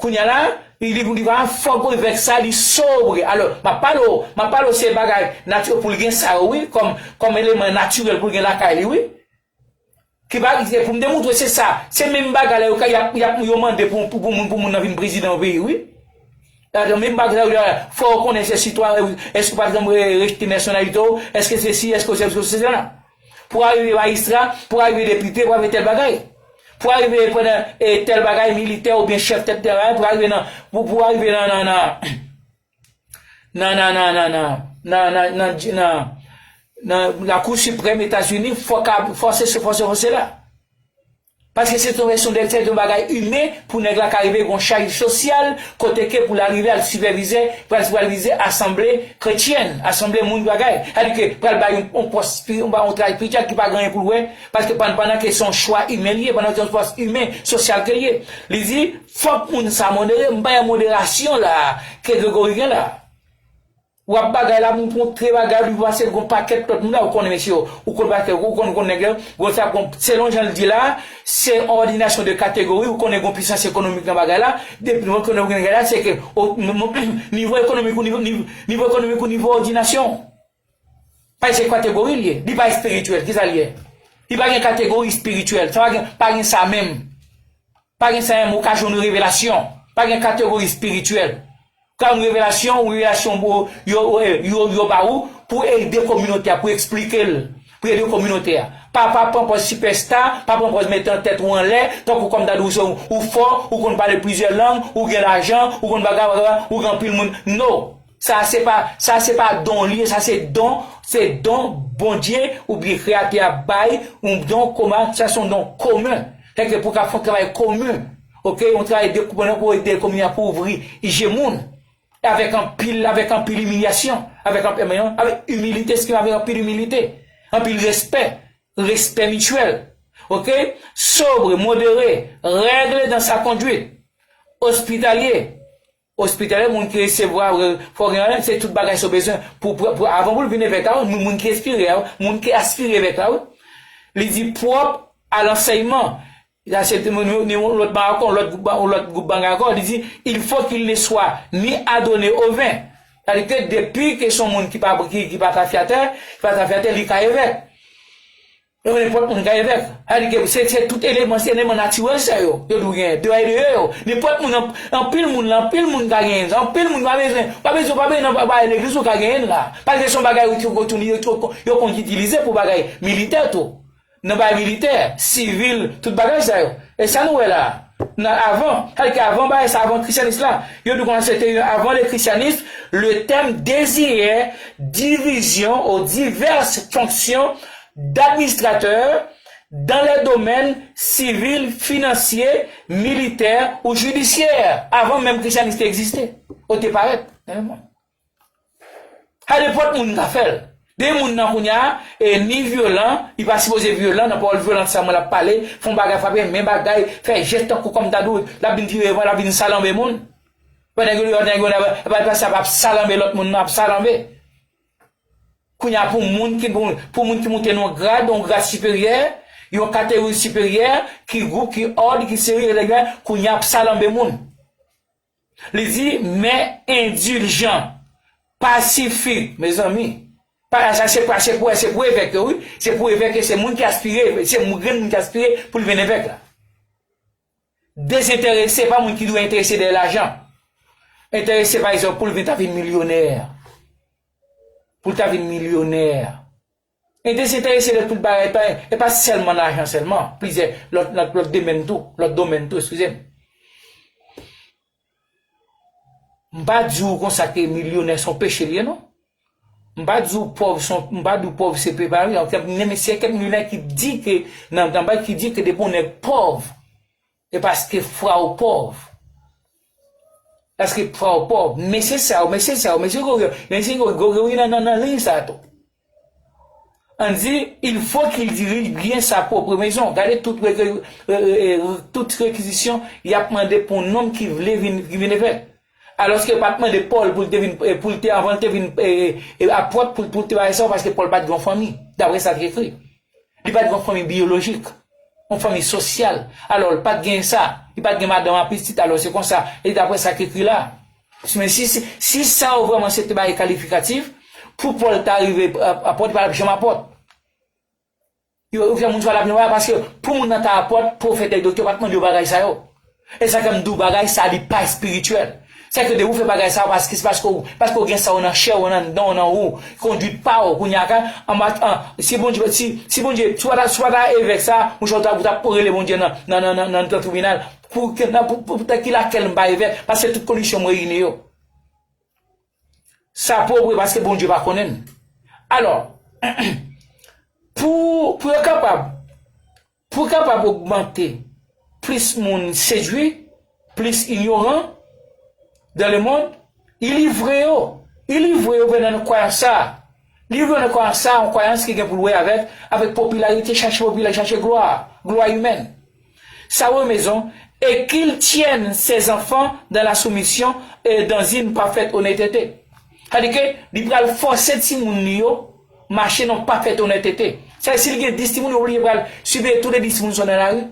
Kounye a la, Li, li, li pa fòk evèk sa, li sobre. Alò, m ap pale w, m ap pale w se bagay natirèl pou l gen sa yo, wi, kòm, kòm eleman natirèl pou l gen lakay li, wi. Ki pa, se pou m demontre se sa, se menm bagay la yo ka, y ap, y ap, yo mande pou, pou, pou moun, pou moun nan vin prezidan yon peyi, wi. Menm bagay la, fò w konnen se sitwayen, èske w pa janm re-, rejte nasyonalite w, èske se si, èske se, èske se la. Pou w arive majistra, pou w arive depite, pou w arive tèl bagay. Pou w arive pandan, e, tèl bagay, militè oubyen chèf tèt tèl bagay, pou w arive nan, pou, pou w arive nan, nan, nan, nan, nan, nan, nan, nan, nan, nan, nan, nan, nan Lakou Siprèm Etazini, fò ka, fò se, fò se, fò se la. Paske se yon, se yon, se yon bagay imen pou nèg la ka rive gon chaj sosyal, kote ke pou l arive al sipèvize, pral sipèvize asanble kretyèn, asanble moun bagay. Sa di ke pral bay yon, yon pòs, yon, yon travay spirityèl ki pa gen anyen pou l wè, paske pandan, pandan ke se yon chwa imen li ye, pandan ke se yon pòs imen, sosyal ke li ye. Li di, fòk moun sa modere, m bay an moderasyon la, ke Gregory gen la. W ap bagay la, moun kontre bagay, li pase gon pakèt lòt moun la, ou konnen mesye yo, ou konn pakèt, ou konn, konn nèg yo, gon sa, gon, selon jan l di la, se òdinasyon de kategori, ou konnen gon pisans ekonomik nan bagay la, depi nou konnen gon bagay la, se ke, o, nivo ekonomik ou nivo, nivo, nivo ekonomik ou nivo òdinasyon. Pa se kategori l ye, li pa espirityèl, ki sa l ye? Li pa gen kategori espirityèl, sa pa gen, pa gen sa menm. Pa gen sa menm, ou ka jwenn yon revelasyon. Pa gen kategori espirityèl. Ou ka yon revelasyon, yon revelasyon pou yo, yo, yo, yo ba ou, pou ede kominote a, pou eksplike l, pou ede kominote a. Pa, pa pran pòz sipèsta, pa pran pòz mete an tèt ou anlè, tankou kòm ta di w se ou, ou fò, ou konn pale plizyè lang, ou gen lajan, ou konn bagay, bagay, ou gen anpil moun. No. Sa se pa, sa se pa don li ye, sa se don, se don Bondye oubyen Kreyatè a bay, yon don kòman, sa se yon don komen. Fè ke pou ka fè yon travay komen. Oke, yon travay de pou, pou ede komin an, pou ouvri je moun. Avèk anpil, avèk anpil imilyasyon, avèk anpil, avèk imilite, eskize, avèk anpil imilite, anpil respè, respè mityèl. Oke? Sobre, modéré, règle dans sa conduite. Ospitalye, ospitalye, moun ki resevwa, fò gen, se tout bagay sa w bezwen pou, pou, pou, avan pou l vin evèk la, wi, moun, moun ki espire a, wi, moun ki aspire evèk la, wi. Li di pwòp a lansèyman. Sa se ni, ni, ni yon lòt bagay ankò, yon lòt gwoup, yon lòt gwoup bagay ankò. Li di, il faut qu'il ne soit ni adonné au vin. Sa di ke depi ke se yon moun ki pa, ki, ki pa tafyatè, ki pa tafyatè, li ka evèk. Yo nenpòt moun ka evèk. Sa di ke se, se tout eleman, se eleman natirèl sa yo. Yo dwe genyen. Deyò e deyò yo. Nenpòt moun, an-, anpil moun la, anpil moun ka genyen. Anpil moun pa bezwen, pa bezwen, pa bezwen nan bagay legliz ou ka genyen la. Paske se yon bagay yo, yo, yo, yo konn itilize pou bagay militè tou. Nan bagay militè, sivil, tout bagay sa yo. E sa nou wè la. Nan avan, sa di ke avan bagay sa, avan krisyanis la, yo di konsa se te avan le christianisme, le terme désignait division aux diverses fonctions d'administrateur dans les domaines civil, financier, militaire ou judiciaire, avan menm krisyanis te egziste, ou te parèt. Sa nenpòt moun ka fè l. De moun nan kounye a, e ni vyolan, li pa sipoze vyolan, nan pawòl vyolan sa mwen l ap pale, fè yon bagay frape, men bagay, fè jès tankou kòm ta di w, l ap vin tire van, l ap vin salanbe moun. Pandan ke lòt nèg yo nan, pa, pa, sa p ap salanbe lòt moun nan, ap salanbe. Kounye a pou moun ki, pou, pou moun ki moute nan yon grad, yon grad siperyè, yon kategori siperyè, ki gwoup, ki òd, ki seri, kounye a ap salanbe moun. Li di, men endiljan, pasifik, mezanmi. Pa, sa se pa, se pou, se pou evèk yo, wi. Se pou evèk yo, se moun ki aspire, se moun, grenn moun ki aspire pou l vin evèk la. Dezenterese, pa moun ki dwe enterese dèyè lajan. Enterese, pa egzanp, pou l vin ta vin milyonè. Pou l ta vin milyonè. E dezenterese de tout bagay, pa, e pa sèlman lajan sèlman, plizyè lòt, lòt, lòt domèn tou, lòt domèn tou, eskize m. M pa di w konsa ke milyonè se yon peche l ye, non. M pa di w pòv se yon, m pa di w pòv se peche pa, men se kèk milyonè ki di ke, nan, nan bagay ki di ke depi yon nèg pòv, e paske fwa w pòv. Paske fwa w pòv. Mesye sa yo, mesye sa yo, mesye Gregory, mesye Gregory nan, nan, nan liy sa tou. Ann di, il faut qu'il dirige bien sa propre maison. Gade tout, re-, re-, re-, re-, tout rekizisyon y ap mande pou yon nonm ki vle vin, ki vin evèk. Alòske yo pa t mande Pòl pou l te vin, e, pou l te, avan l te vin, e, e, apot, pou, pou l te bay sa, paske Pòl pa t gen yon fanmi, daprè sa k ekri. Li pa t gen yon fanmi biyolojik. yon fanmi sosyal. Alò, li pa t gen sa. Li pa t gen madanm ak pitit. Alò, se konsa. E daprè sa k ekri la. Men si, si, si sa yo vrèman se te bagay kalifikatif, pou Pòl ta rive ap-, apòt, li pa t ap janm apòt. Yo, yo fè moun sa la pi mal, paske pou moun nan ta apòt, pwofèt ak doktè pa t mande yo bagay sa yo. E sa fè m di w bagay sa li pa espirityèl. Sèke de ou fè bagay sa yo, paske se paske w, paske w gen sa yo nan chè w, nan dan w, nan ou, kondwit pa w, kounye a ka, an mat-, an, si Bondye, si, si Bondye, si w pa ta, si w pa ta evèk sa, monchè, w ta, w ta rele Bondye nan, nan, nan, nan, nan, nan tribinal, pou ke, nan, pou, pou, pou ki lakèl m pa evèk, paske tout kondisyon m reyini yo. Sa pwòp wi, paske Bondye pa konnen n. Alò, pou, pou yo kapab, pou kapab ogmante plis moun sedui, plis inyoran dans le monde, li livre yo. Li livre yo nan kwayans sa. Li livre yo nan kwayans sa, yon kwayans ki gen pou l wè avèk, avèk popilarite, chache popilarite, chache glwa, glwa imèn. Sa wè mezon, et qu'il tienne ses enfants dans la soumission et dans une parfaite honnêteté. Sa di ke li pral fòse timoun li yo mache nan pafèt onètete. Sa vle di, si l gen dis timoun, li oblije pral siveye tou le dis timoun sa yo nan lari.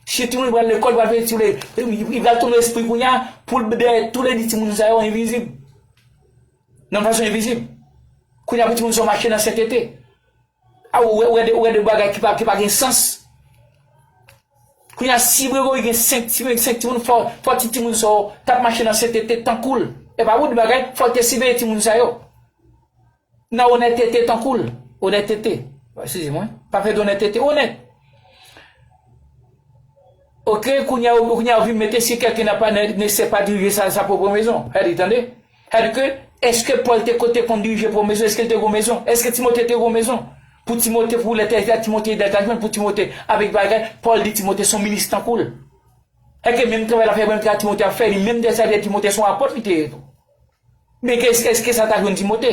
Si timoun pral lekòl, pral fè, si w vle, li pral tounen espri kounye a pou l dèyè tou le dis timoun sa yo envizib. Nan fason envizib. Kounye a pou timoun sa yo mache nan sentete. A, ou wè, ou wè de, ou wè de bagay ki pa, ki pa gen sans. Kounye a, si Gregory gen senk timoun, senk timoun, fò, fò ti timoun sa yo t ap mache nan sentete tankou l. E pa bout bagay, fò l te siveye timoun sa yo. Nan onètete tankou l. Onètete. Eskize mwen. Pa fè de onètete, onèt. Oke, kounye a, kounye a, ou vin mete si quelqu'un n'a pas, ne, ne sait pas diriger sa, sa propre maison. Sa di, tande? Sa di ke, èske Pòl te, te konn dirije pwòp mezon? Èske l te gon mezon? Èske Timote te gon mezon? Pou Timote, pou lè tè, Timote, lè ta jwenn pou Timote, avèk bagay, Pòl di Timote se yon minis tankou l. Èske menm travay la fè, menm travay Timote ap fè, li menm de sa, Timote se yon apòt li te ye tou. Men ke, èske, èske sa ta jwenn Timote?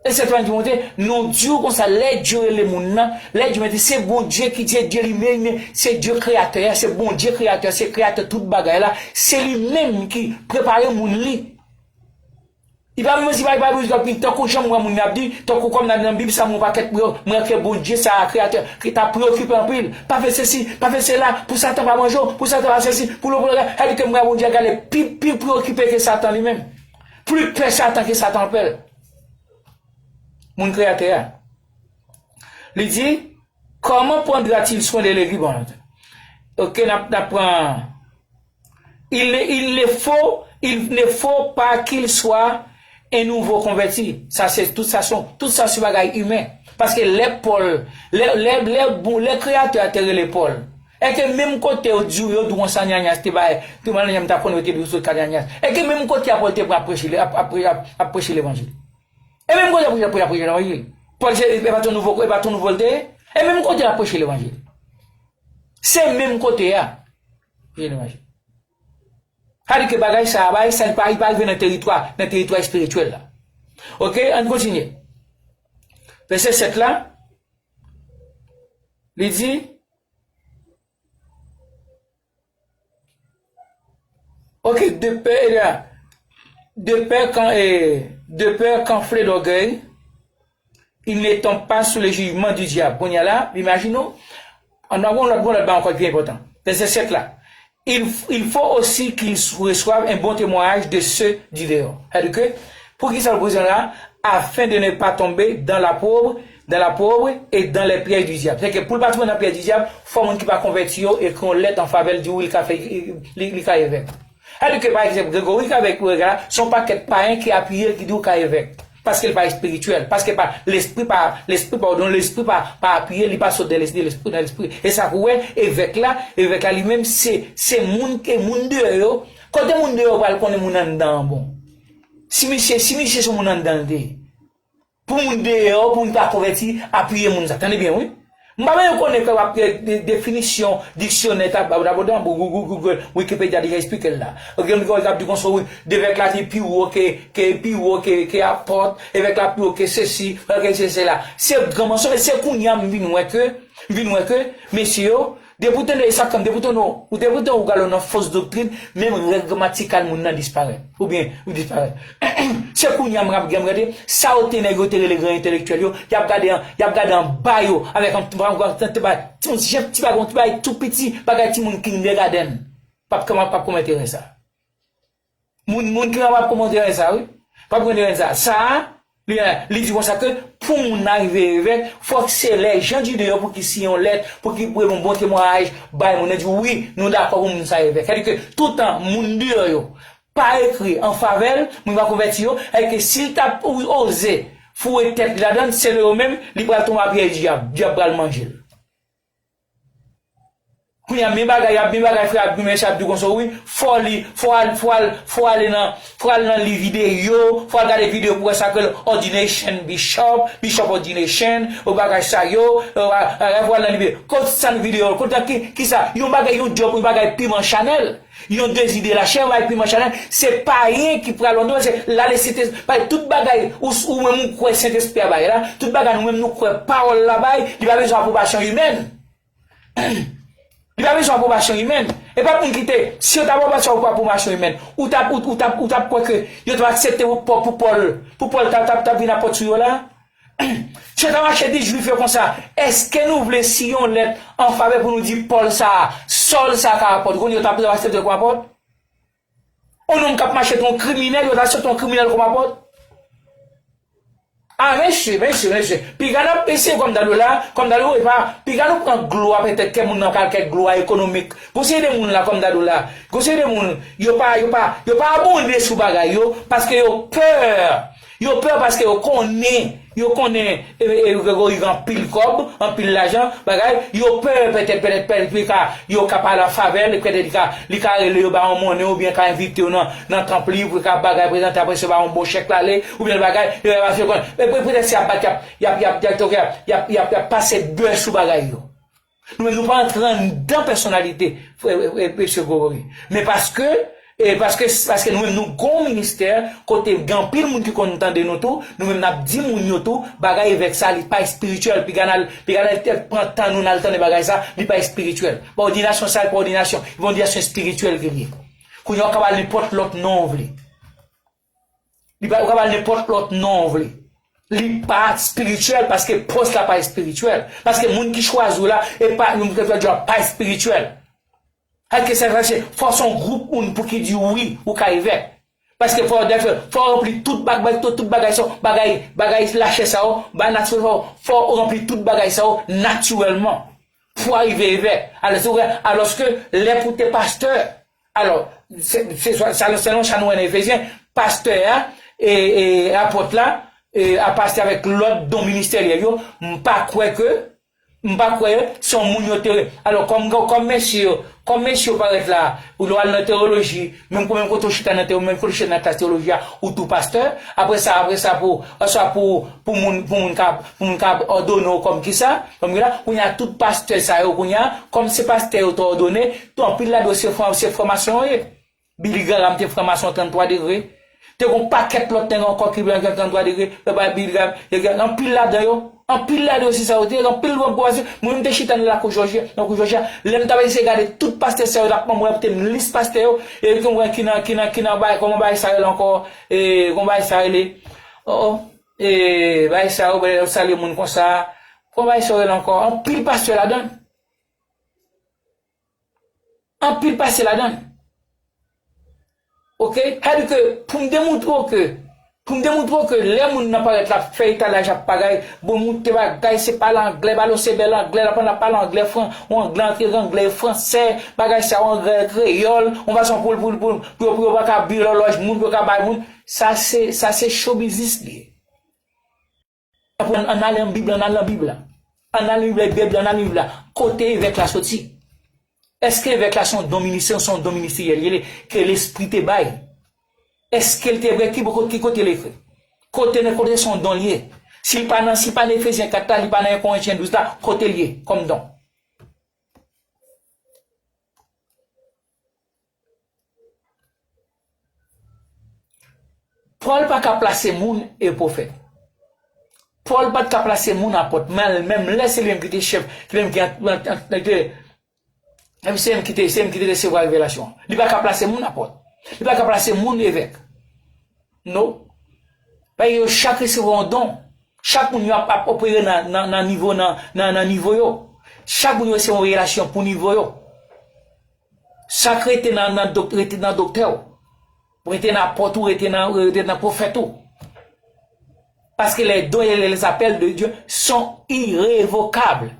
E se travay Timote, nou di w konsa, lè Dye rele moun nan, lè Dye mete, se Bondye ki, se Dye li menm, se Dye kreyatè a, se Bondye kreyatè, se kreyatè tout bagay la, se li menm ki prepare moun li. Li pa bezwen, li pa, li pa bezwen, tankou jan m wè moun yo ap di, tankou kòm nan, nan Bib sa, mwen pakèt, mwen, mwen ke Bondye sa a, kreyatè, ki ta preokipe anpil. Pa fè sesi, pa fè sela, pou Satan pa manje w, pou Satan pa sesi, pou lo, pou lo, sa di ke mwen Bondye gade pi, pi preokipe ke Satan li menm. Pli pè Satan ke Satan pè l. Moun kreyatè a. Li di, comment prendra-t-il soin de l'église? Bon, ok, n ap, n ap pran. Il ne, il ne faut, il ne faut pas qu'il soit un nouveau converti. Sa se, tout sa se, tout sa se bagay imen. Paske lè Pòl, lè, lè, lè, bon, lè kreyatè a te rele Pòl, èske menm kote yo di, yo di w konsa nyanyas te bay, te mal nyam ta konn yo te di w sou ka nyanyas. Èske menm kote a Pòl te pran ap preche, ap, ap, ap, ap preche levanjil? E menm kote ap preche, ap preche, ap preche levanjil. Pòl se, e pa t yon nouvo, e pa t yon nouvo l te ye. E menm kote ap preche levanjil. Se menm kote a. Preche levanjil. Sa di ke bagay sa, bagay sa, li pa, li pa rive nan teritwa, nan teritwa espirityèl la. Ok, ann kontinye. Vèsè sèt la, li di, Ok, de peur, eh bien, de peur qu'en-, eh, de peur qu'enflé d'orgueil, il ne tombe pas sous le jugement du diable. Kounye a la, imajine w, ann ap gon lòt, gon lòt bagay ankò ki enpòtan. Vèsè sèt la. Il, il faut aussi qu'il reçoive un bon témoignage de ceux du dehors. Sa di ke, pou ki sa l bezwen la? Afin de ne pas tomber dans la pauvre, dans la pauvre et dans les pièges du diable. Se ke pou l pa tonbe nan pyèj di dyab, fò moun ki pa konvèti yo ekri yon lèt an favè l, di wi, li ka fè, li, li ka evèk. Sa di ke, pa egzanp, Gregory k avèk Rega la, se yon pakèt payen ki apiye l, ki di w ka evèk. Paske l pa espirityèl, paske pa, lespri pa, lespri pa, don lespri pa, pa apiye, li pa sot de lespri, lespri nan lespri. E sa pou wè, evèk la, evèk la li menm, se, se moun ke moun deyò yo, kote moun deyò yo pral konnen moun anndan an bon. Si misye, si misye se moun anndan l te ye. Pou moun deyò, pou moun pa konvèti, apiye moun sa. Tande byen, wi. M pa bezwen konnen ke w ap de, de, definisyon diksyonè, ta, ta, ta, Google, Google, Wikipedia deja eksplike l la. Gen moun k ap di konsa, wi, evèk la se pi wo ke, ke pi wo ke, ke apòt, evèk la pi wo ke sesi, ke se sela. Se gran mansonj, se kounye a m vin wè ke, m vin wè ke, mesye yo, depi w tande, e sa k fè m, depi w tande, ou depi w tande ou gade nan fos doktrin, menm règ gramatikal moun nan disparèt. Oubyen, ou disparèt. Se kounye a m ap gen gade sa yo te nèg yo te rele gran entelektyèl yo, y ap gade an, y ap gade anba yo avèk yon ti bagay, ti bagay, yon ti bagay tou piti, bagay timoun kindergarten. P ap, p ap, p ap konprann teren sa. Moun, moun ki kapab konprann teren sa, wi. P ap konprann teren sa. Sa a, li, li di konsa ke pou moun nan rive evèk, fòk se lè jan di deyò pou ki siyen yon lèt, pou ki pou yon bon temwayaj bay moun nan di wi, nou dakò pou moun sa evèk. Sètadi ke toutan moun deyò yo pa ekri an favè l, moun pa konvèti yo, sètadi ke si l t ap oze foure tèt li ladan l, se yo menm, li pral tonbe a pye dyab, dyab pral manje l. Kounye a, men bagay, y ap men bagay, frè, ap men mesye ap di konsa, wi, fò li, fò al, fò al, fò ale nan, fò al nan li videyo, fò al gade videyo pou wè sa ke l ordination, bishop, bishop ordination, ou bagay sa yo, ou a, a, fò al nan li videyo. Kot sa n videyo, kot sa ki, ki sa, yon bagay, yon djòb, yon bagay piman chanèl, yon dezi de lachè, yon bagay piman chanèl, se payen ki pral wè nou, se la le Sentespri, bay tout bagay, ou, ou menm ou kwè Sentespri a bay la, tout bagay nou menm nou kwè pawòl la bay, li pa bezwen apwobasyon imèn. Li pa bezwen apwobasyon imèn. E pa moun ki te, si yo t ap apwobasyon, apwobasyon imèn, ou t ap, ou, ou t ap, ou t ap kwè ke yo t ap aksepte pou, pou, pou Pòl, pou Pòl t ap, t ap, t ap vin apòt sou yo la? Si yo t ap mache di Jwif yo konsa, èske nou vle si yon lèt an favè pou nou di Pòl sa a, Sòl sa a ka apòt? Ou konn yo t ap, t ap aksepte l kòm apòt? Yon nonm k ap mache tou yon kriminèl, yo ta sot yon kriminèl kòm apòt. A, mesye, mesye, mesye. Piga n ap eseye kòm Dadou la, kòm Dadou, e pa, piga nou pran glwa, petèt kè moun nan pral kèk glwa ekonomik. Gon seri de moun la, kòm Dadou la, gon seri de moun, yo pa, yo pa, yo pa abòne sou bagay yo, paske yo pè. Yo pè paske yo konnen, yo konnen, e, e, Gregory gen anpil kòb, anpil lajan, bagay, yo pè, petèt, petèt, petèt, li ka, yo ka pale an favè l, petèt li ka, li ka rele yo ba yon monnen oubyen ka envite yo nan, nan tanp li pou yo ka bagay prezante, apre sa ba yon bon chèk l ale, oubyen bagay, yo pa fè konn, e, pe-, petèt se ap bat, y ap, y ap, y ap, y ap, y ap, y ap, y ap pase bè sou bagay yo. Nou menm, nou pa antre anndan pèsonalite, frè, e, e, mesye Gregory. Men paske, e, paske, paske nou menm, nou gon ministè, kote gen anpil moun ki konn tande nou tou, nou menm, n ap di moun yo tou, bagay evèk sa, li pa espirityèl, piga n al, piga n al pran tan nou, n al tande bagay sa, li pa espirityèl. Bon, òdinasyon sa, li pa òdinasyon, li pa òdinasyon espirityèl ke li ye. Kounye a, w ka ba l nenpòt lòt non w vle. Li pa, ou ka ba l nenpòt lòt non w vle. Li pa espirityèl paske pòs la pa espirityèl. Paske moun ki chwazi w la, e pa, moun ki fè djòb pa espirityèl. Alke sa, sa se, fò se yon gwoup moun pou ki di wi, ou ka evèk. Paske fò, fò ranpli tout bag-, bag-, tout, tout bagay sa, bagay, bagay lachè sa yo, bagay natirèl sa yo, fò ou ranpli tout bagay sa yo natirèlman. Pou arive evèk. Alò, se vre, alòske lè pou te pastè, alò, se, se, se, selon sa nou wè nan Efezyen, pastè a, e, e, apòt la, e, a pastè avèk lòt don ministeryèl yo, m pa kwè ke, m pa kwè se yon moun yo te, alò, kòm, kòm mesye yo, kòm mesye yo parèt la, ou lè w al nan teyoloji, menm kou, menm kote w chita nan teyo-, menm kote w chita nan klas teyoloji a, ou tou pastè, apre sa, apre sa pou, oswa pou, pou moun, pou moun ka, pou moun ka òdone w kòm kisa, kòm kisa, kounye a tout pastè sa yo, kounye a, kòm se pastè yo te òdone, tou anpil ladan yo se fran-, se franmasyon yo ye. Billy Graham te franmason tranntwa degre. Te gon pakèt lòt nèg ankò ki blan tranntwa degre. Yo bay Billy Graham, yo gen anpil ladan yo. Anpil ladan yo se sa yo te ye. Anpil lòt gwo pastè. Mwen menm te chita nan lakou Jòji, nan kou Jòji a. Lè m t ap eseye gade tout pastè sa yo t ap ban mwen, te m lis pastè yo. E ki mwen ki nan, ki nan, ki nan bay, kòman bay sa rele ankò? E, kòman bay sa rele? Oh, oh. E, bay sa yo, bay yo salye moun konsa. Kòman bay sa yo rele ankò? Anpil pastè ladan. Anpil pastè ladan. Oke? Sa di ke pou m demontre w ke, pou m demontre w ke lè moun nan parèt l ap fè etalaj ap bagay, bon, moute bagay, se pale anglè, balonse bèl anglè, l ap, l ap pale anglè, fran-, yon anglè antre anglè fransè, bagay sa, yon anglè kreyòl, yon fason pou, pou, pou, pou, pou yo pa ka byen lòlòj moun, pou yo ka bay moun. Sa se, sa se cho biznis li ye. Apre, ann ale nan Bib la, ann ale nan Bib la. Ann ale nan Bib la, Bib la, ann ale nan Bib la. Kote evèk la soti? Èske evèk la se yon don ministè, se yon don ministeryèl li ye, ke Lespri te bay? Èske l te vre? Ki bò, ki kote l ekri? Kote nan, kote se yon don li ye? Si l pa nan, si l pa nan Efezyen kat la, li pa nan en Korentyen douz la, kote l ye kòm don? Pòl pa ka plase moun e pwofèt. Pòl pa t ka plase moun apòt, men menm lè se li menm ki te chèf, ki menm ki an, an, an, an, te, menm se li menm ki te, se li menm ki te resevwa revelasyon an. Li pa ka plase moun apòt. Li pa ka plase moun evèk. No. Paske yo chak resevwa yon don. Chak moun yo ap, ap opere nan, nan, nan nivo, nan, nan, nan nivo yo. Chak moun yo resevwa yon revelasyon pou nivo yo. Sa k rete nan, nan dok-, rete nan doktè w. Rete nan apot ou, rete nan, rete nan pwofèt ou. Paske les dons et les appels de Dieu sont irrévocables.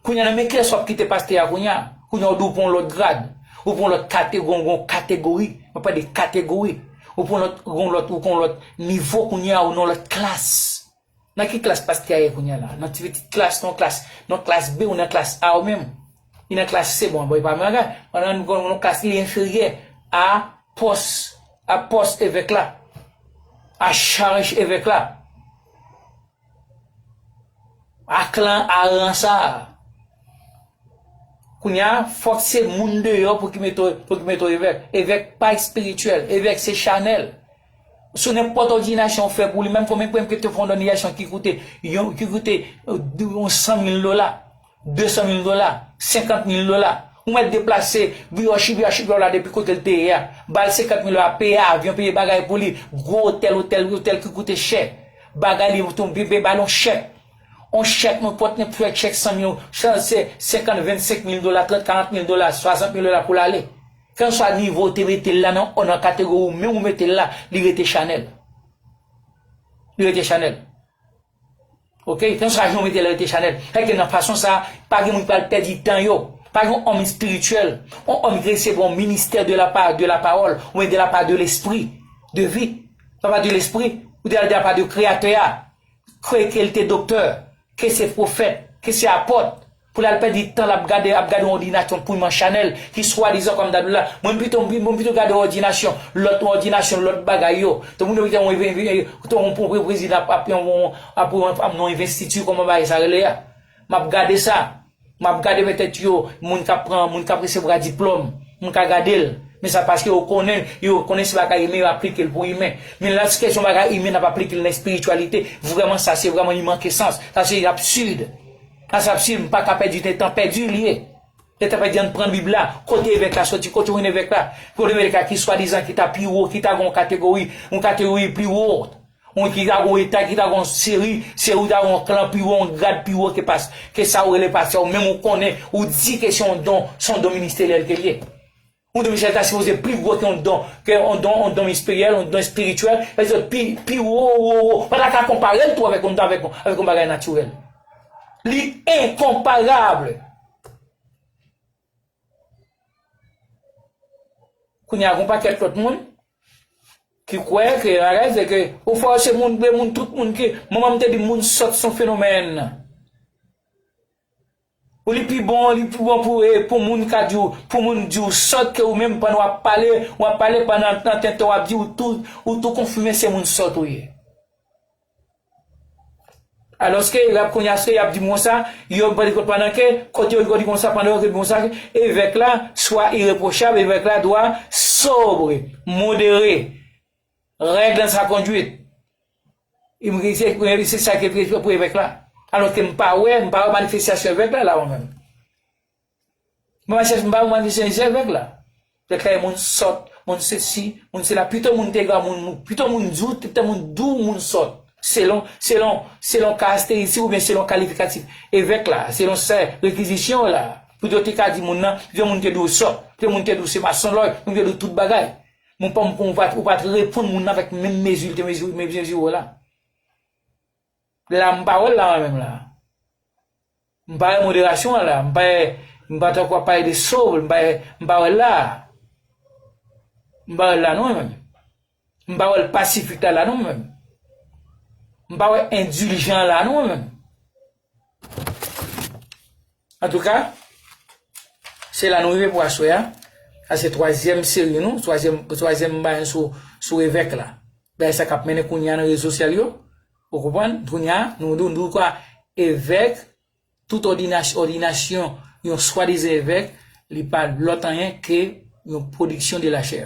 Kounye a, nan men kilès w ap kite pastè a kounye a? Kounye a, ou di w pran yon lòt grad, ou pran yon lòt kategori, yon kategori. Mwen pale de kategori. Ou pran lòt, yon lòt, ou pran lòt nivo kounye a, ou nan lòt klas. Nan ki klas pastè a ye kounye a la? Nan ti pitit klas, nan klas, nan klas B ou nan klas A ou menm? Li nan klas C, bon, bon, e pa menm bagay. Nan, nan, nan klas li enferyè a pòs, a pòs evèk la, a chaj evèk la, a klan, a ran sa a. Kounye a, fòk se moun deyò pou ki mete w, pou ki mete w evèk. Evèk pa espirityèl, evèk se chanèl. Sou nenpòt òdinasyon w fè pou li, menm konbyen, konbyen ki te fè yon òdinasyon ki koute, yon, ki koute, euh, yon san mil dola, de san mil dola, senkant mil dola. Ou mèt deplase, biyochi, biyochi, biyochi la depi kote l te ye a. Ba l senkant mil dola, peye avyon, peye bagay pou li, gwo otèl, otèl, otèl ki koute chè. Bagay li, tou, pe, pe ba l yon chèk. Yon chèk, nenpòt, nenpòt chèk senk mil, se senkant, vennsenk mil dola, trant, karant mil dola, swasant mil dola pou l ale. Kèlkeswa nivo w te mete l la nan, nan kategori ou menm ou mete l la, li rete chanèl. Li rete chanèl. Oke? Kèlkeswa jan w mete l la, rete chanèl. Sèke nan fason sa a, pa gen moun ki pral pèdi tan yo. Pa gen yon òm espirityèl, yon òm ki resevwa yon ministè de la part de la parole, oubyen de la part de l'esprit, de vie. De la part de l'esprit, ou de la, de la part de Kreyatè a. Ke, ke l te doktè, ke se pwofèt, ke se apòt, pou l al pèdi tan l ap gade, ap gade yon òdinasyon pou yon chanèl ki swadizan kòm ta di w la. Mwen pito, mwen pito gade òdinasyon, lòt òdinasyon, lòt bagay yo. Tankou nou te yon, yon, yon, yon prezidan ap, ap, yon, ap, ap, ap nan yon envestiti, kòman bagay sa rele a. M ap gade sa. M ap gade petèt yo, moun k ap pran, moun k ap resevwa diplòm, m ka gade l. Men sa paske yo konnen, yo konnen se bagay imen, yo aplike l pou imen. Men lòske se yon bagay imen, n ap aplike l nan espirityalite, vrèman sa se vrèman li manke sans. Sa se absid. Sa se absid, m pa ka pèdi tan, tan pèdi li ye. Se tan pèdi, ann pran Bib la, kote evèk la soti, kote w jwenn evèk la. Kote evèk la ki swadizan ki ta pi wo, ki ta gen yon kategori, yon kategori pli wo. Ou ki ta gon eta, ki ta gon seri, se ou ta gon klan pi wo, yon grad pi wo ke pas-, ke sa ou rele pastè, ou menm ou konnen, ou di ke se yon don, se yon don ministeryèl ke l ye. Yon don ministeryèl ta sipoze pi gwo ke yon don, ke yon don, yon don esperyèl, yon don espirityèl, se pi, pi wo, wo, wo. Ou pa ta ka konpare l tou avèk yon, avèk, avèk yon bagay natirèl. Li enkonparab. Kounye a, gon pakèt lòt moun ki kwè ke bagay se ke ou fè se moun, de moun, tout moun ki, manman m te di m moun sòt se yon fenomèn. Ou li pi bon, li pi bon pou, e, pou moun ka di w, pou moun di w sòt ke ou menm pandan w ap pale, w ap pale pandan nan tenten w ap di ou tou, ou tou konfime se moun sòt ou ye. Alòske, y ap kounye a, se y ap di m konsa, yo, pandan ke, kote yo di konsa, pandan yo di konsa, evèk la, sois irréprochable, evèk la doit sobre, modéré, règle dans sa conduite. Se, se sa ki pou evèk la. Alòske m pa wè, m pa wè manifestasyon evèk la, la, mwen menm. Mwen chèche, m pa wè manifestasyon evèk la. Evèk la, moun sòt, moun sesi, moun sela. Pito moun te gra, moun, moun, pito moun di w, pito moun di w moun sòt. Selon, selon, selon karakteristik oubyen selon kalifikatif evèk la, selon sa rekizisyon la. Pito te ka di moun nan, pito moun te di w sòt, pito moun te di w se masonlòj, moun te di w tout bagay. Moun pa, ou pa, ou pa t reponn moun nan avèk menm mezi l te mezi, mezi w la. La, m pa wè l la, mwen menm la. M pa wè moderasyon an la. M pa wè, m pa tankou ap pale de sov, m pa wè, m pa wè l la. M pa wè l la, non, mwen menm. M pa wè l pasifik la, la, non, mwen menm. M pa wè endiljan la, non, mwen menm. Antouka, se la nou rive pou aswè a. Sa se twazyèm seri nou, twazyèm, twazyèm bagay sou, sou evèk la. Bagay sa k ap mennen kounye a nan rezo sosyal yo. Ou konprann? Kounye a, nou, nou, nou kwa evèk, tout òdinas-, òdinasyon yon swadizan evèk, li pa lòt anyen ke yon pwodiksyon de lachè.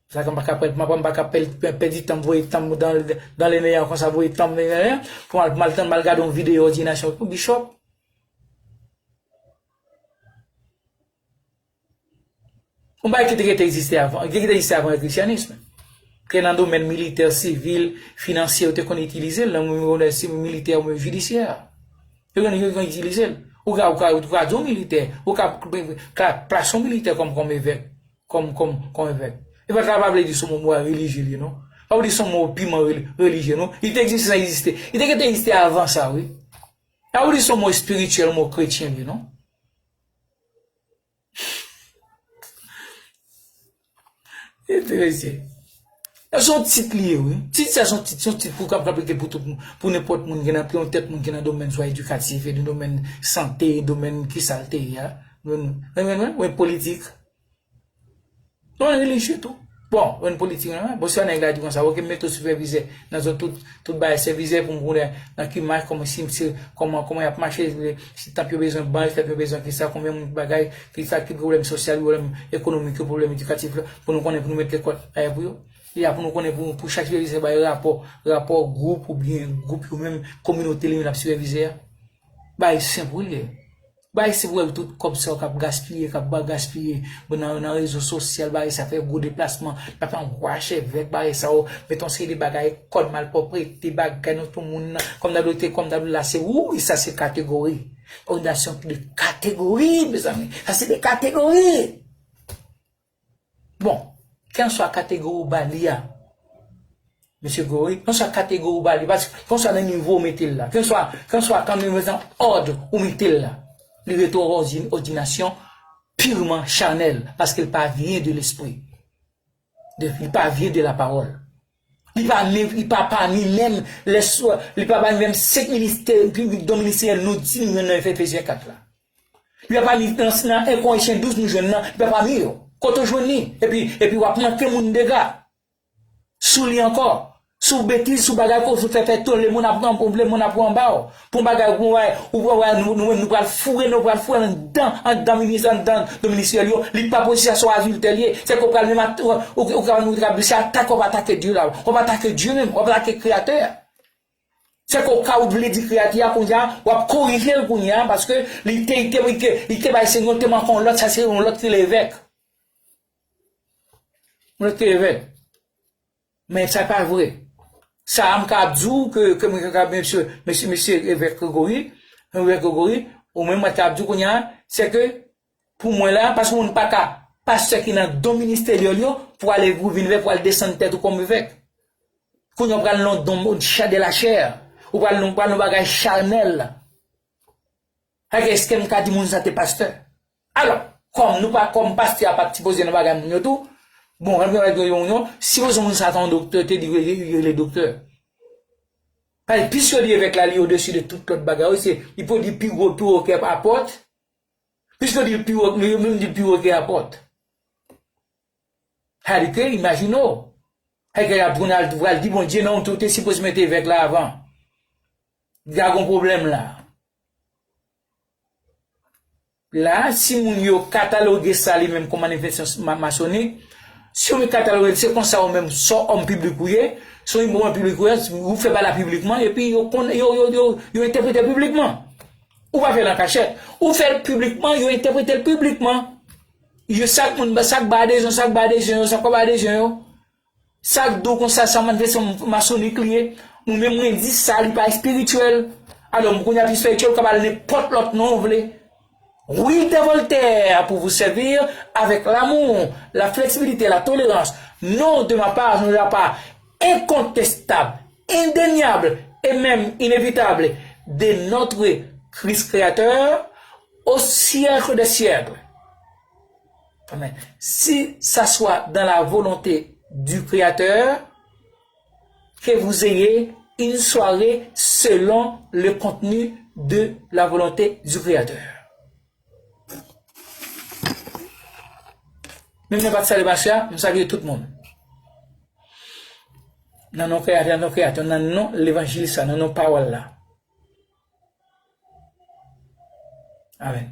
Sa k m pa ka pèd, m pa, m pa ka pèd, pèdi tan m voye tan m dan, dan le neyan konsa, voye tan m, pou m al, pou m al tann, m al gade yon videyo òdinasyon pou bishop. Yon bagay ki te, ki te egziste avan, ki te egziste avan le christianisme. Ke nan domèn militè, sivil, finansye, yo te konn itilize l, nan domèn si militè oubyen jidisyè. Yo konn, yo konn itilize l. Ou ka, ou ka, ou ka di yon militè, ou ka, ka plase yon militè kòm, kòm evèk, kòm, kòm, kòm evèk. E pa sa pa vle di se yon mo relijye li ye, non. Pa vle di se yon mo piman reli-, relijye, non. Li te egziste, sa egziste. Li te gentan egziste avan sa, wi. Pa vle di se yon mo espirityèl, mo kretyen li ye, non. Enterese. Se yon tit li ye, wi. Tit sa se yon tit, se yon tit pou k ap aplike pou tout moun, pou nenpòt moun ki nan, pou yon tèt moun ki nan domèn swa edikatif, e nan domèn sante, domèn ki sa l te ye a. Domèn, domèn, domèn, domèn politik. Domèn relijye tou. Bon, domèn politik, hein? Bon, si yon nèg la di konsa, oke, m mete w sipèvizè nan zòn tout, tout bagay, sipèvizè pou m konnen nan ki mach, kòman, si, si, kòman, kòman y ap mache, si tanp yo bezwen ban, si tanp yo bezwen ki sa, konbyen moun bagay, ki sa, ki pwoblèm sosyal, pwoblèm ekonomik yo, pwoblèm edikatif la, pou nou konnen, pou nou mete lekòl ayè pou yo. Li la pou nou konnen, pou, pou chak sipèvizè bay rapò, rapò gwoup oubyen gwoup yo menm, kominote li menm l ap sipèvize a. Bay senp wi li ye. Bay senp wi, tout kòb sa yo k ap gaspiye, k ap ba gaspiye. Bon, nan, nan rezo sosyal, bagay sa fè gwo deplasman. L ap anwache avèk bagay sa yo, mete yon seri de bagay, kòd malpwòpte, bagay nou tou moun nan. Kòm dabitid, kòm dabitid la, se wi, sa se kategori. Òganizasyon de kategori, mezanmi. Sa se de kategori. Bon, kèlkanswa kategori ou ba li a, mesye Gori, kèlkanswa kategori ou ba li, paske kèlkanswa nan nivo ou mete l la, kèlkanswa, kèlkanswa kan menm jan òd ou mete l la, li rete yon òdi-, òdinasyon pirman chanèl, paske l pa vyen de lespri. De, li pa vyen de la pawòl. Li pa menm, li pa pami menm lè swa, li pa pami menm senk ministè, pi don ministeryèl nou di nou jwenn nan Efesyen kat la. Li pa pami nan, nan en Korentyen douz nou jwenn nan, li pa pami yo. Kote w jwenn li? Epi, epi w ap manke moun dega. Sou li ankò. Sou betiz, sou bagay ke w fè, fè tout lemonn ap, lemonn ap anba w. Pou yon bagay, pou yon bagay, ou, ou, ou, nou, nou, nou pral foure, nou pral foure anndan, anndan minis, anndan, anndan ministè yo. Li pa posib, se yon adiltè li ye. Se ke w pral menm at-, ou, ou, ou ka, ou ka, se atak w ap atake Dye la. W ap atake Dye menm, w ap atake Kreyatè a. Se ke w ka, ou vle di Kreyatè a kounye a, w ap korije l kounye a, paske li te, li te, li te, li te bay se yon te manke yon lòt, sa se yon lòt ki levèk. Yon lòt ki levèk. Men sa pa vre. Sa a m ka ap di w ke, ke mwen ka, mesye, mesye, mesye evèk Gregory, evèk Gregory, ou menm mwen ka ap di w kounye a, se ke pou mwen la, paske moun pa ka, pastè ki nan don ministeryèl yo, pou ale vin vè, pou al desann tèt ou kòm evèk. Kounye a w pral nan don cha-, de la chè, ou pral nan, pral nan bagay chanèl. Èske m ka di moun sa te pastè? Alò, kòm nou pa, kòm pastè a pa t sipoze nan bagay moun yo tou, bon, lè m gen yon reyinyon, sipoze moun sa te yon doktè, te di rele, rele doktè. Paske piske yo di evèk la, li odesi de tout lòt bagay, wi, se, li pwodui pi gwo, pi wo ke apòt. Piske yo di pi wo, yo menm di pi wo ke apòt. Sa vle di ke, imajine w. Sa vle di ke y ap vin al, al di Bondye, non, ou te sipoze mete evèk la avan. Gen yon pwoblèm la. La, si moun yo kataloge sa li menm kòm manifestasyon ma-, masonik, si yo kataloge l, se konsa ou menm, se yon òm piblik ou ye, se yon òm piblik ou ye, ou fè bagay la piblikman, epi yo konn, yo, yo, yo, yo entèprete l piblikman. Ou pa fè l an kachèt. Ou fè l piblikman, yo entèprete l piblikman. Yo, sak moun, sak ba adezyon, sak ba adezyon yo, sak pa ba adezyon yo. Sa k di w konsa, sa manifestasyon masonik li ye. Mwen menm, mwen di sa, li pa espirityèl. Alò, kounye a pi espirityèl, ou ka ba l nenpòt lòt non ou vle. Wilder Voltaire, pour vous servir avec l'amour, la flexibilité, la tolérance. Non, de ma part, ne la part incontestable, indéniable et même inévitable de notre Christ créateur au siècle des siècles. Amen. Si ça soit dans la volonté du Créateur, que vous ayez une soirée selon le contenu de la volonté du Créateur. Menm nan pa t salye mache a, m salye tout moun. Nan non Kreyatè, nan non Kreyatè, nan non levanjil sa, nan non pawòl la. Amen.